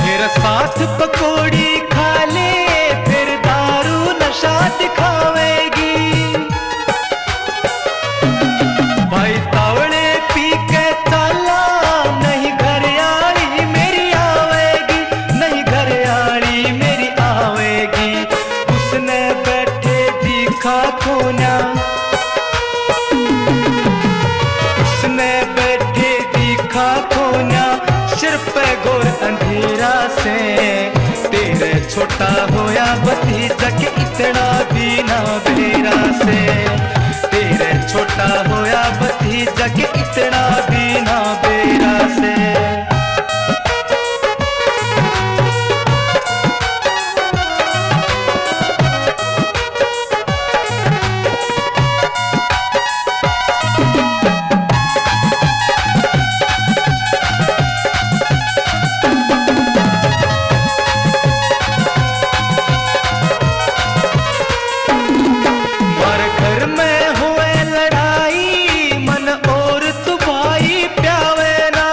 मेरा साथ पकौड़ी कोन्या, उसने बैठे दिखा कोन्या, सिर पे गोर अंधेरा से। तेरे छोटा होया भतीजा के इतना भी ना बेरा से, तेरे छोटा होया भतीजा के इतना भी ना बेरा से। हर घर में हुए लड़ाई, मन और तू भाई प्यावे ना।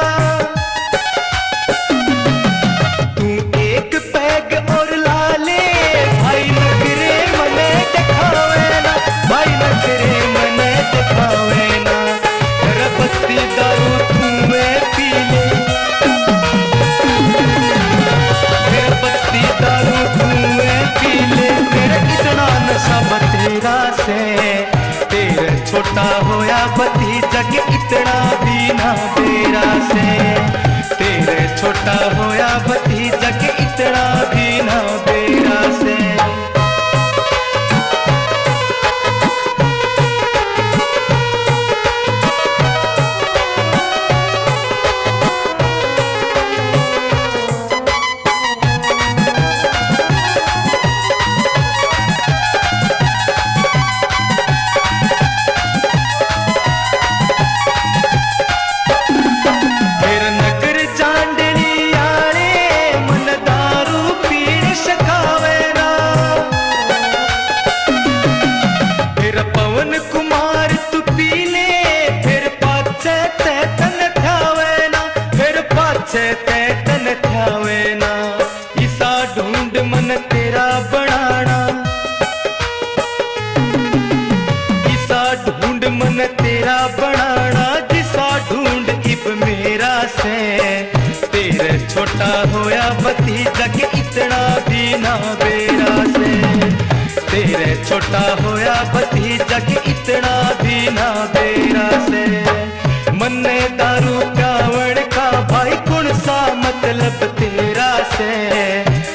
तू एक पैग और ला ले, भाई नखरे मने दिखावे ना, भाई नखरे मने दिखावे ना। तेरा पत्ती दारू तू मैं पी ले, तेरा पत्ती दारू तू मैं पी ले, तेरा इतना नशा बतेरा से। तेरे छोटा होया भतीजा के इतना भी ना बेरा से, तेरे छोटा होया भतीजा के इतना भी ना बेरा से। फिर नगर चांदनी आले मन दारू पीण सखावे ना। फिर पवन कुमार तू पी ले, फिर पाछे ते तन ठावे ना, फिर पाछे ते तन ठावे ना। इसा ढूंढ मन तेरा बनाना, इसा ढूंढ मन तेरा बनाना, जिसा ढूंढ इब मेरा से। तेरे छोटा होया भतीजा के इतना भी ना बेरा से, तेरे छोटा होया भतीजा के इतना भी ना बेरा से। मन्ने दारू प्यावण का भाई कुण सा मतलब तेरा से,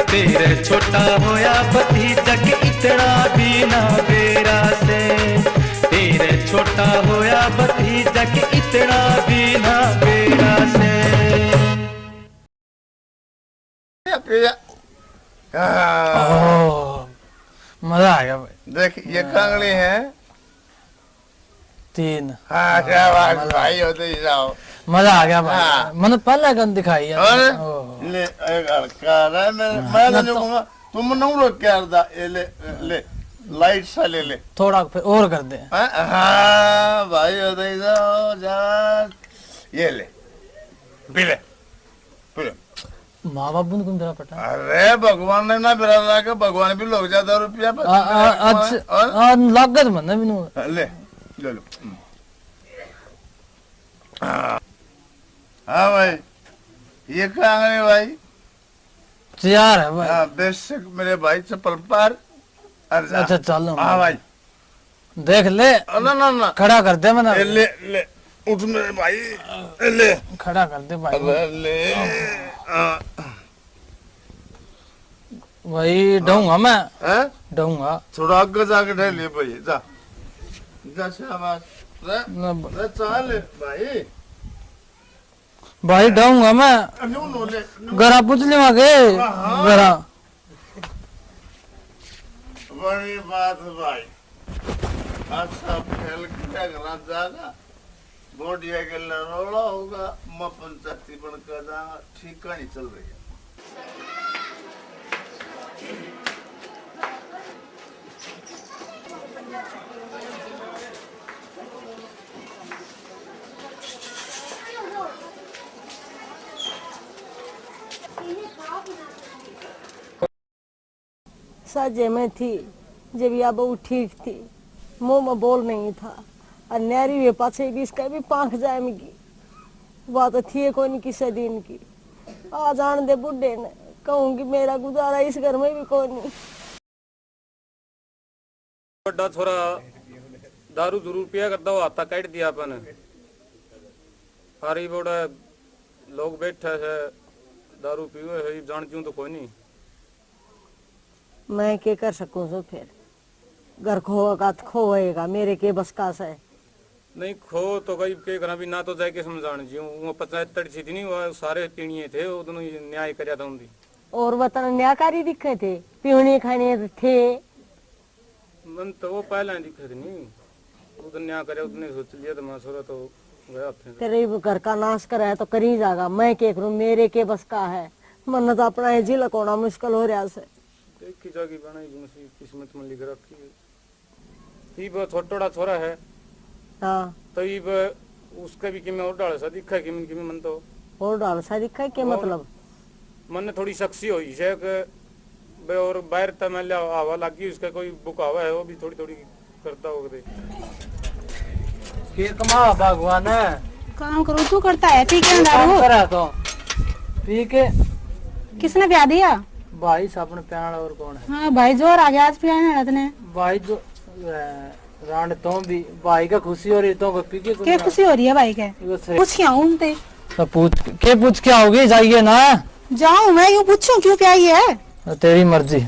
तेरे छोटा होया भतीजा के इतना भी ना बेरा से, तेरे छोटा होया भतीजा के इतना भी ना बेरा से। पिया। हाँ। ओह, मजा आ गया भाई। देख, ये कांगड़ी है। तीन। हाँ, हाँ, क्या बात, मजा आ भाई, गया। होते ही जाओ। मजा आ गया भाई। हाँ। मैंने पहले गन दिखाई है। और ओह। ले, एक हल्का रहा है, मैं, हाँ, मैं तो ना नहीं तो कहूँगा, तुम नौ रोक के अर्धा, ये ले, ले, लाइट सा ले ले। थोड़ा फिर और कर दे। हाँ, हाँ, भाई, होते ही जाओ, जान। ये ले, पी ले। पूरे। माँ बाप ने कौन तेरा पटा? अरे, भगवान ने ना बिराला के, भगवान भी लोग ज्यादा रुपया पर आ, आ, आज, और? आ, लागत मन है बिनु। ले, ले लो। हम्म। हाँ। हाँ भाई, ये कहाँ है भाई? तैयार है भाई। हाँ, बेशक मेरे भाई, चप्पल पार। अच्छा, चलो। हाँ भाई। देख ले। आ, ना, ना, ना। खड़ा कर दे मने। ए, ले, ले। उठ मेरे भाई। ए, ले। खड़ा कर दे भाई। अबे, ले। आ। भाई, हाँ। डऊंगा मैं। हैं? डऊंगा। थोड़ा आगे जाके ढह ले भाई, जा। जा, शाबाश। रे, ना ब- रे, चल भाई। भाई, डऊंगा मैं। न्यू नो ले, न्यू। घरा पूछ लेवा के। हाँ, हाँ। घरा। बड़ी बात भाई। अच्छा, खेल के घरा जागा। गोडिया के लरोड़ा होगा, मैं पंचायती बन के जाऊंगा, ठीक कहानी चल रही है। साजे में थी जब या बहू ठीक थी, मुंह में बोल नहीं था। और न्यारी हुए पाछे भी इसका भी पांख जाम गई। वा तो थी कोनी किसे दिन की। आ जान दे बुढ़े ने, कहूंगी मेरा गुजारा इस घर में भी कोनी। बड़ा छोरा दारू जरूर पिया करता, वो हाथा काट दिया अपन। अरे बड़ा लोग बैठे है, दारू पीवे है, ये जान क्यों तो कोई नहीं। मैं के कर सकूं सो फिर? घर खोवेगा तो खोवेगा, मेरे के बस का सै? नहीं, खो तो कई के करा भी ना, तो जाके समझाण जी, वो पंचायत तड़ी थी नहीं, वो सारे पीणिए थे, वो दोनों ही न्याय करया था उनकी। और वतन न्यायकारी दिखे थे, पीने खाने थे। मन तो वो पहले ही दिखे थे नहीं, उधर न्याय करे, उतने सोच लिया तो मैं सोरा तो गया थे। तेरे वो घर का नाश करे है तो करी जागा, मैं के करूं, मेरे के बस का है? मन तो अपना है जी लकोना मुश्किल हो रहा से। देखी जागी बनाई, जो सी किस्मत में लिख रखी है। इब छोटोड़ा छोरा है। हाँ। तो इब उसका भी किमें और ढाल सा दिखा है, किमें किमें मन तो। और ढाल सा दिखा है, के और मतलब? मन ने थोड़ी शक सी हुई से कि बे और बाहर तक मैं लिया हवा लग गई, उसका कोई बुकावा है, वो भी थोड़ी थोड़ी करता हो दे। के कमा भगवान है। काम करो, तू करता है, पी के वो काम दारू। करा तो। पी के। किसने ब्याह दिया? भाई साहब ने प्याण और कौन है? हाँ भाई, जोर आ गया आज प्याण वाला तने। भाई जो, ए, रांड तो भी भाई का खुशी हो रही तो को पी के के खुशी हो रही है भाई के? वो से पूछ के आऊं उनते। तो पूछ के, पूछ के आओगे? जाइए ना। जाऊं मैं, यूं पूछूं क्यों, क्या ये है? तो तेरी मर्जी।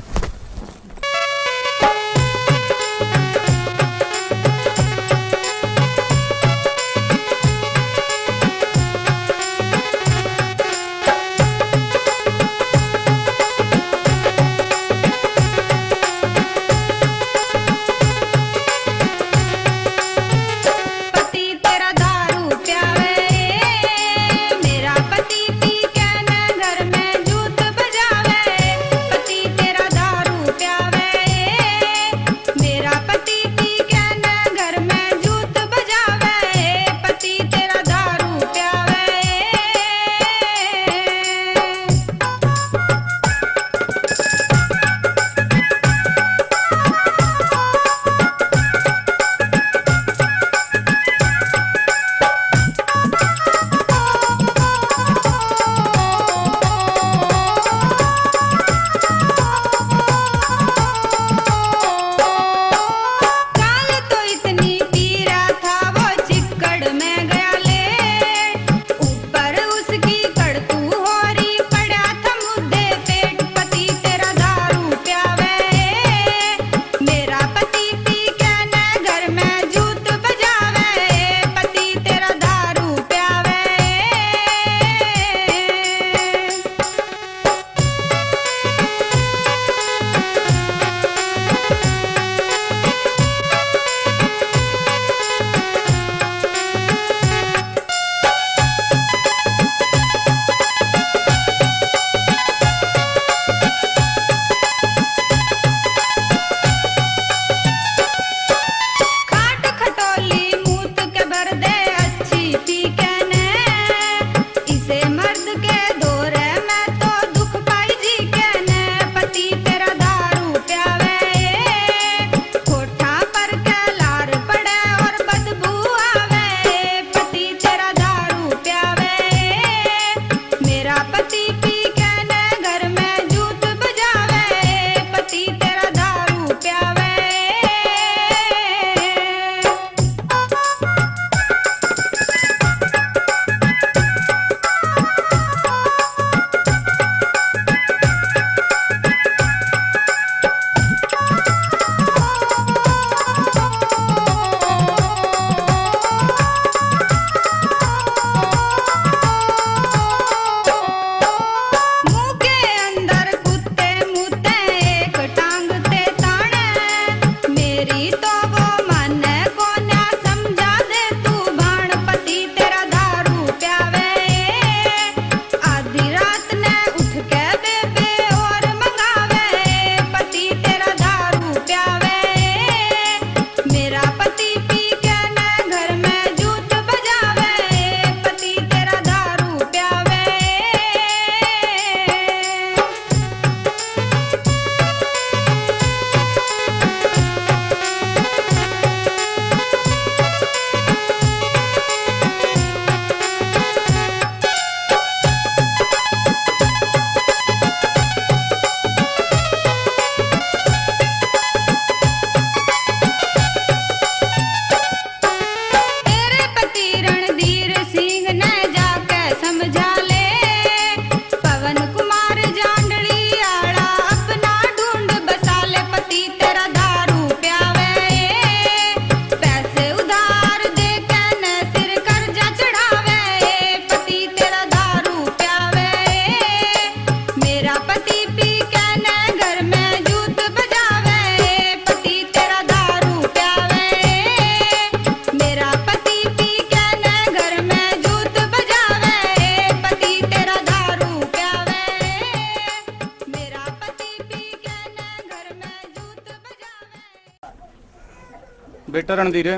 बेटा रणधीर।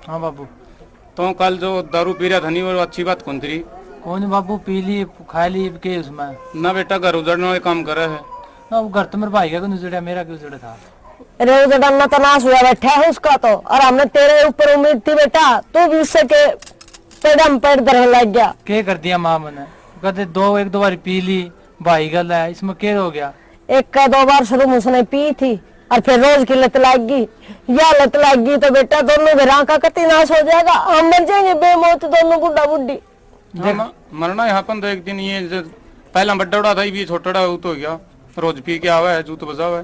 हाँ बाबू। तो कल जो दारू पी रहा था नहीं, वो अच्छी बात कौन थी? कौन बाबू, पी ली, खा ली, के उसमें? ना बेटा, घर उजड़ने वाले काम करे है। ना, वो घर तो मेरे भाई का क्यों उजड़ा, मेरा क्यों उजड़ा था? अरे, उजड़ना तो नाश हुआ बैठा है उसका तो, और हमने तेरे ऊपर उम्मीद थी बेटा, तू भी उससे के पेड़ में पेड़ धरने लग गया। के कर दिया माँ मैंने? कहते दो, एक दो बार पी ली, भाई गल है, इसमें के हो गया? एक का दो बार शुरू में उसने पी थी और फिर रोज की लत लाग गई। या लत लाग गई तो बेटा दोनों घरां का कति नाश हो जाएगा, हम मर जाएंगे बेमौत दोनों बुढ़ा बुढ़ी। देख, हाँ, म-, मरना यहाँ पर तो एक दिन ये जो पहला बड्डा उड़ा था, ये भी छोटा उड़ा, वो तो हो गया, रोज पी के आवे है, जूत बजावे।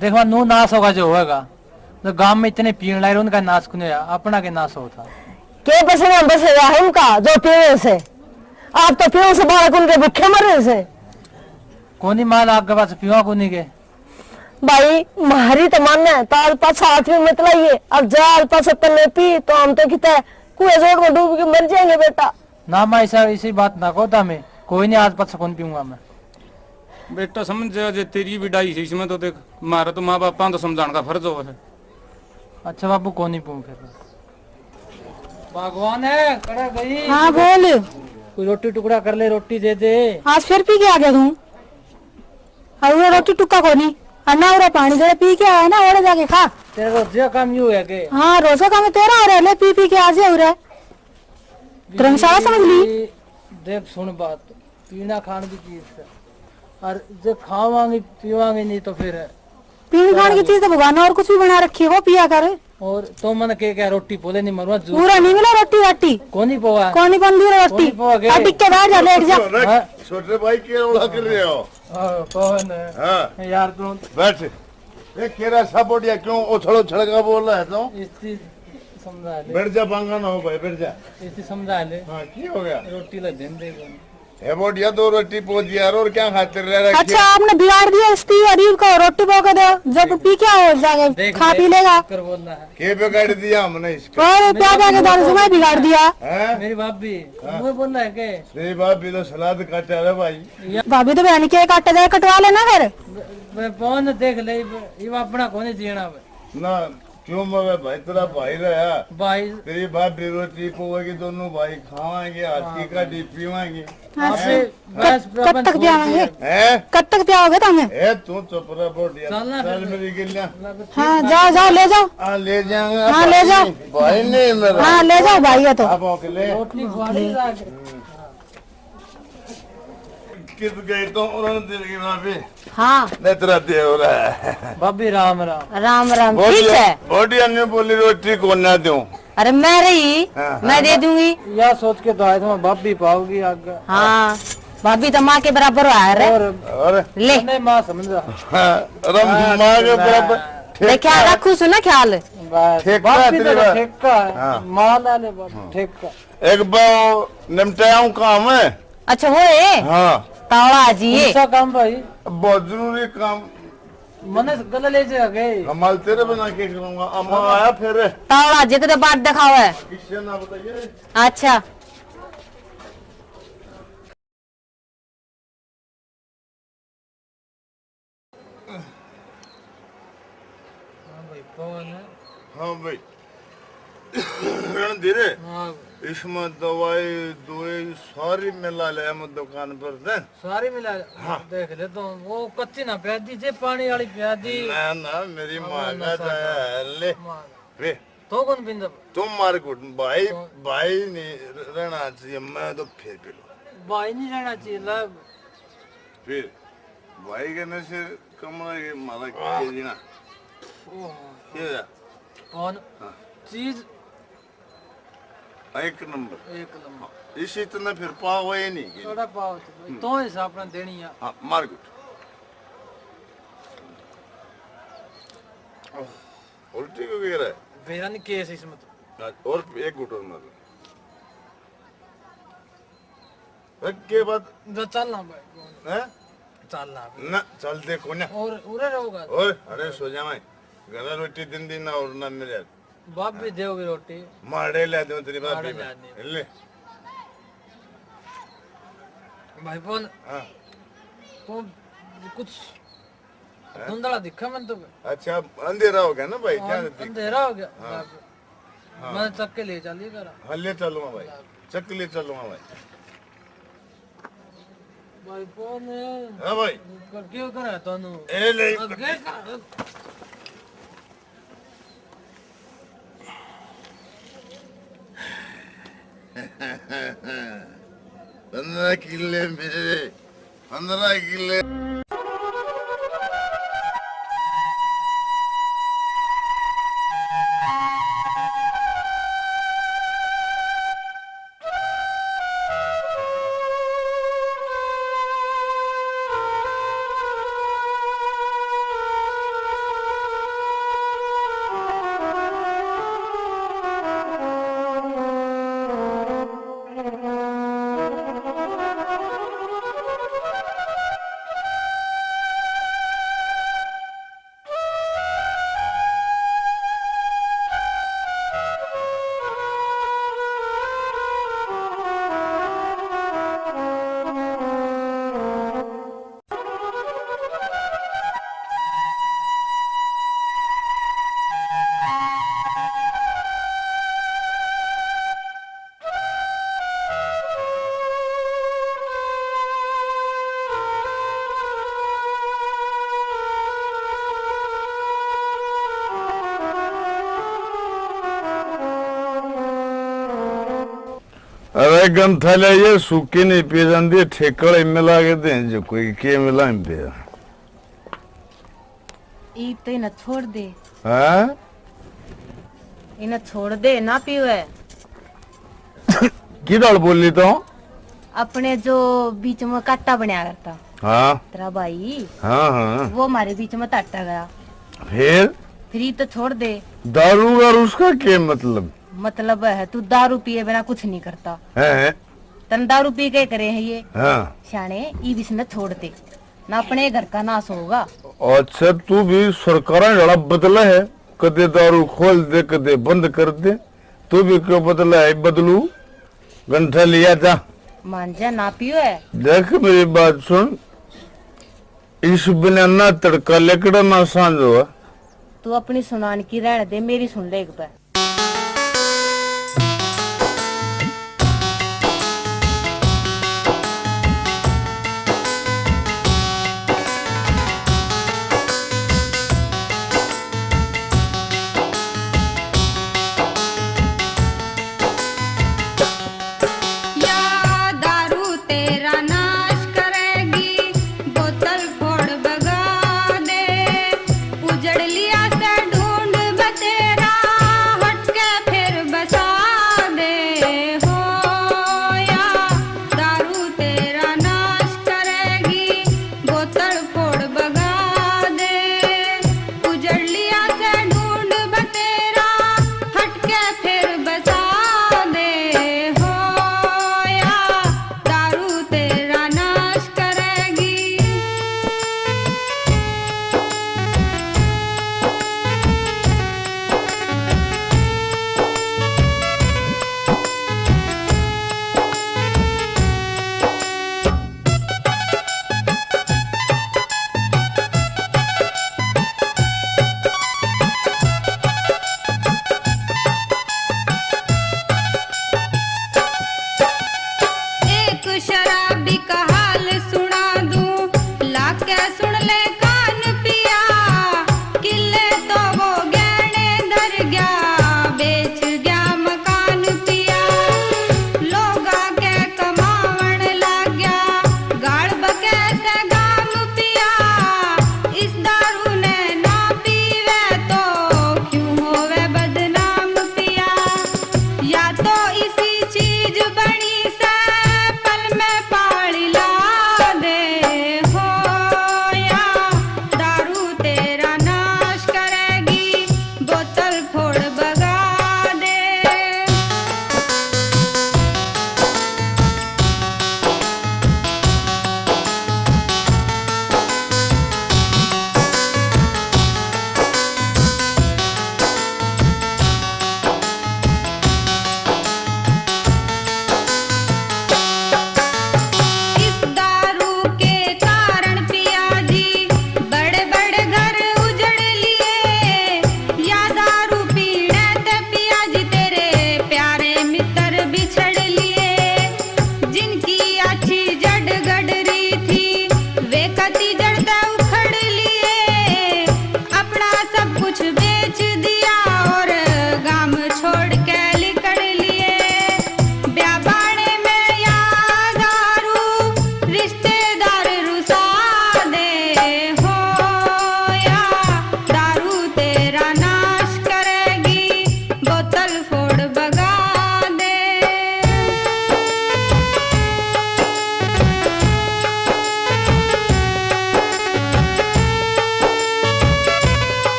देख, वहाँ नू नाश होगा जो होगा, तो गांव में इतने पीण लाए, उनका नाश कुने होया, अपना के नाश होता। के बसना बसेगा उनका जो पीने से? आप तो पीने से बालक उनके भूखे मर रहे से। कोनी माल आग के पास पीवा कोनी के। भाई, म्हारी तो माने, तो आज पाछा हाथ में मत लाइए। अब जा आज पाछा तन्ने पी, तो हम तो किते कुएं जोड़ में डूब के मर जाएंगे बेटा। ना माँ, ऐसा, ऐसी बात ना कहो तो हमें। कोई नहीं, आज पाछा कौन पीऊंगा मैं। बेटा समझ जा, जे तेरी भी डाई है इसमें, तो देख, म्हारा तो माँ बापां तो समझाने का फर्ज हो है। अच्छा बाबू, कोनी पीऊँ फिर। भगवान है, कड़ा गई। हाँ, बोल। कोई रोटी टुकड़ा कर ले, रोटी दे दे। आज फिर पी के आ गया तू। और वो रोटी टुक्का कोनी, और ना वो पानी जरा पी के आया ना, ओड़े जाके खा। तेरा रोज का काम यू है के? हाँ, रोज का काम तेरा हो रहा है, ले पी पी के आ जाए उरे। धर्मशाला समझ ली। देख सुन बात, पीना खान की चीज है, और जो खावांगे पीवांगे नहीं तो फिर पीने खाने की चीज तो भगवान ने और कुछ भी बना रखी है, वो पिया कर। और तो मन के क्या, रोटी पोले नहीं मरवा, जूस पूरा नहीं मिला रोटी राटी। कोनी पोवा। कोनी बन दी रोटी। कोनी पोवा के? आ टिक्के बैठ जा, लेट जा। हाँ। छोटे भाई के रौला कर रहे हो? हाँ, पवन है। हाँ। यार तू बैठ। ये केरा सा बोडिया क्यों उछल उछल का बोल रहा है तू? इस चीज समझा ले। बैठ जा, बांगा ना हो भाई, बैठ जा। इस चीज समझा ले। हाँ, की हो गया? रोटी ले देन दे। हे बोडिया, दो रोटी पोज यार, और क्या खातिर रह रखी अच्छा, है? आपने बिगाड़ दिया इसकी, अरीब को रोटी पो के दो, जब पी क्या हो जाके देख, खा पी लेगा। कर बोल रहा है। के बिगाड़ दिया हमने इसका? और प्या प्या के दारू से मैं बिगाड़ दिया। हैं? मेरी भाभी, हाँ। मुँह बोल रहा है के? तेरी भाभी तो सलाद काटा रे भाई। भाभी तो बहन के काटा जाए, कटवा लेना फिर। वे, वे पवन देख ले, ये अपना कोनी जीना। ना, क्यों मवे भाई, तेरा भाई रहा। भाई। तेरी भाभी रोटी पोवेगी, दोनों भाई खावांगे, हाथ की हाँ। काढ़ी पीवांगे। हाँ, हैं? से कब, बस कब प्रबंध तक छोड़ पियावांगे? दिए। हैं? कब तक पियाओगे तुम? ए, तू चुप रह, बोडिया। चल ना चल फिर। मेरी गिल्लियां। हाँ, जाओ, जाओ, ले जाओ। हाँ, ले जाएंगे। हाँ, ले भाई, जाओ। भाई नहीं मेरा। हाँ, ले जाओ भाई, ये तो। आप औके ले। रोटी खवानी लाग। कित गई तो उन्होंने दिल की भाभी। हाँ। नहीं, तेरा देवरा है। भाभी, राम राम। राम राम। ठीक बोडिया, है। बोडिया ने बोली, रोटी को ना दूं। अरे, मैं रही, हाँ, मैं हाँ। दे दूंगी। या सोच के तो आया था, मैं भाभी पाऊंगी आगे। हाँ, भाभी तो माँ के बराबर है रे। और और ले। नहीं, माँ समझा। हाँ, अरे हाँ, माँ के तो बराबर। मैं ठीक देखा, है। रखू सु ना ख्याल। बस, ठेका भाभी तेरी तो बात। ठेका है। हाँ। माँ ना ले बाबा, हाँ। ठेका। एक बार निपटाया हूँ काम है। अच्छा, वो है? हाँ। तावड़ा आ जी ये। कौन सा काम भाई? बहुत जरूरी काम। मने गले ले जा गए। कमाल, तेरे बिना क्या करूँगा? अम्मा आया फिर। तावड़ा आ जी, तेरे बाट दिखावे। किससे ना बताइए। अच्छा। हाँ भाई, पवन है। हाँ भाई। रणधीर, हाँ। इसमें दवाई, दवाई सारी मिला ले, हम दुकान पर दे। सारी मिला ले? हाँ। देख ले तो, वो कच्ची ना प्याज दी, जे पानी वाली प्याज दी। ना, ना, मेरी हाँ, माँ ना का सादा। दया है, ले। माँ। वे। तो कौन पींदा? तुम मार घुट, भाई, तो भाई नहीं रहना चाहिए, मैं तो फिर पी लूँ। भाई नहीं रहना चाहिए, ला। फिर भाई के नशे कमरा के मारा के जीना। ओहो। ये जा। कौन? हाँ। चीज? एक नंबर। एक नंबर। इसी इतना फिर पाव है नहीं। थोड़ा पाव तो भाई, हम्म। तो ही सापना देनी है। हाँ, मार घुट। उल्टी को गिरा है? बेरा नहीं केस इसमें तो। हाँ, और एक घुट और मार। रख के बाद। जा चल ना भाई। हैं? चल ना भाई। ना, चल देखो ना। और उरे रहोगा? और, अरे सो जा मैं। घर रोटी दिन दिन ना और ना मिले। बाप भी देवगी रोटी। मारे ले दो तेरी बाप मारे भी। ले दे। ले। भाई बोल। हाँ। तो कुछ हैं? धुंधला दिखा मन तो। अच्छा, अंधेरा हो गया ना भाई, हाँ, क्या दिख- अंधेरा हो गया। हाँ। हाँ। मैं चक्के ले चलिए करा। हाँ, ले चलूंगा भाई, चक्के ले चलूंगा भाई। भाई कौन है? हाँ भाई। क्यों करा तनु? ए नहीं। आगे का। पन्द्रह किले मेरे, पन्द्रह किले। अरे गंठा ले, ये सूखी नहीं पी जाती, ठेकड़े मिला के दें जो कोई के मिला पे। ईब तो इन्हें छोड़ दे। हैं? इन्हें छोड़ दे, ना पीवे। किधर बोली तो? अपने जो बीच में काटा बनया करता। हाँ। तेरा भाई। हाँ, हाँ। वो हमारे बीच में ताटा गया। फिर? फिर ईब तो छोड़ दे। दारू और उसका क्या मतलब? मतलब है, तू दारू पिए बिना कुछ नहीं करता। हैं? तन दारू पी के करे है ये। हाँ। शाणे, ईब इसने छोड़ दे, ना अपने घर का नाश होगा। अच्छा, तू भी सरकारां जड़ा बदला है, कदे दारू खोल दे, कदे बंद कर दे, तू भी क्यों बदला है? बदलू, गंठा लिया जा। मान जा, ना पियो है। देख मेरी बात सुन, इस बिना ना तड़का लिकड़ा ना सांझ हुआ। तू अपनी सुनान की रहने दे, मेरी सुन ले एक बार। या दारू तेरा नाश करेगी, बोतल फोड़ भगा दे। उजड़ लिया से ढूंढ बतेरा,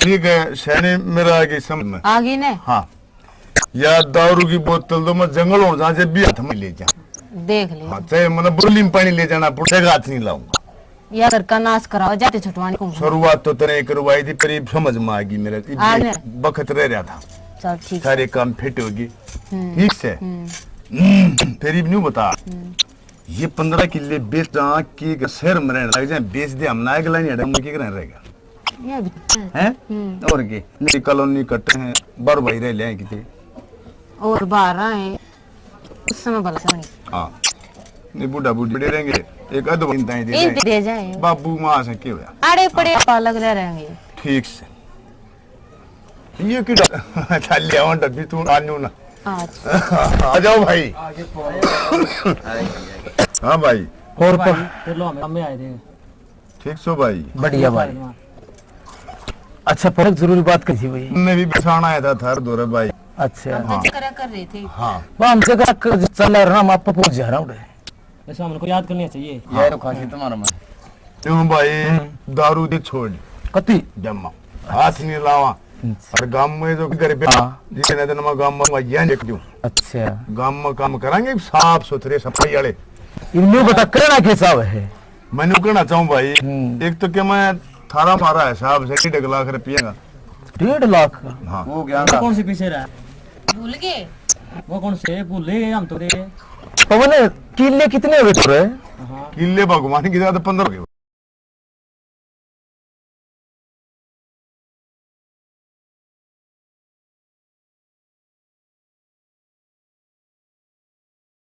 ठीक है, सैनी मेरा आगे समझ में। आ गई ने? हाँ। या दारू की बोतल तो मैं जंगल हो जा, जब भी हाथ में ले जा। देख ले। हाँ, चाहे मैंने बोली में पानी ले जाना पड़ेगा, हाथ नहीं लाऊंगा। या घर का नाश कराओ, जाते छुटवाने को। शुरुआत तो तने करवाई थी, पर ये समझ में आ गई मेरे। आ गया। बखत रह रहा था। चल ठीक। सारे काम फिट हो गए। हम्म। ठीक से। हम्म। हम्म, फिर ये न्यू बता। हम्म। ये पन्द्रह किले बेच जा के शहर में रहने लग जाए, बेच दे, हम ना अगला नहीं हटा, मुझे क्या रहने रहेगा? ये भी है। हैं? हम्म। और के? नहीं, कॉलोनी कटे हैं, बार भाई रह ले किते। और बाहर आए, उस समय भला से बनी। हाँ। नहीं, बूढ़ा बूढ़ी बड़े रहेंगे, एक अध बंदा ही दे इनके दें। दे जाए। बाबू माँ से क्या होया? आड़े पड़े पालक रह रहेंगे। ठीक से। ये की डब-, चल ले, आवन डब्बी तू आनू ना। अच्छा। आ जाओ भाई। हाँ भाई। और भाई, प- फिर लो, हमें, हमें आए थे। ठीक सो भाई? बढ़िया भाई। अच्छा, पर एक जरूरी बात कही थी भाई। मैं भी बिछाना आया था थार दो रे भाई। अच्छा। हम तो हाँ। जिक्र कर रहे थे। हाँ। वो हम जिक्र कर, चल रहा, हम आप पहुंच जा रहा हूँ। वैसे हमको याद करनी चाहिए। हाँ। ये तो खासी तुम्हारा मन। क्यों भाई, हम्म। दारू दी छोड़। कति? जम्मा। हाथ नहीं लावा। अच्छा। और गांव में जो घर पे हाँ। जितने दिन मैं गांव में वहाँ ये देख दूँ। अच्छा। गांव में काम करांगे साफ सुथरे सफाई वाले। इनमें बता करना के हिसाब है? मैं न्यू कहना चाहूँ भाई, हम्म। एक तो क्या मैं थारा मारा हिसाब से डेढ़ लाख रुपया का। डेढ़ लाख? हाँ। वो क्या वो था? कौन से पीछे रहा? भूल गए? वो कौन से भूले हम तो रे। पवन, किले कितने हो गए तेरे? हाँ। किले भगवान की जगह तो पन्द्रह हो गए।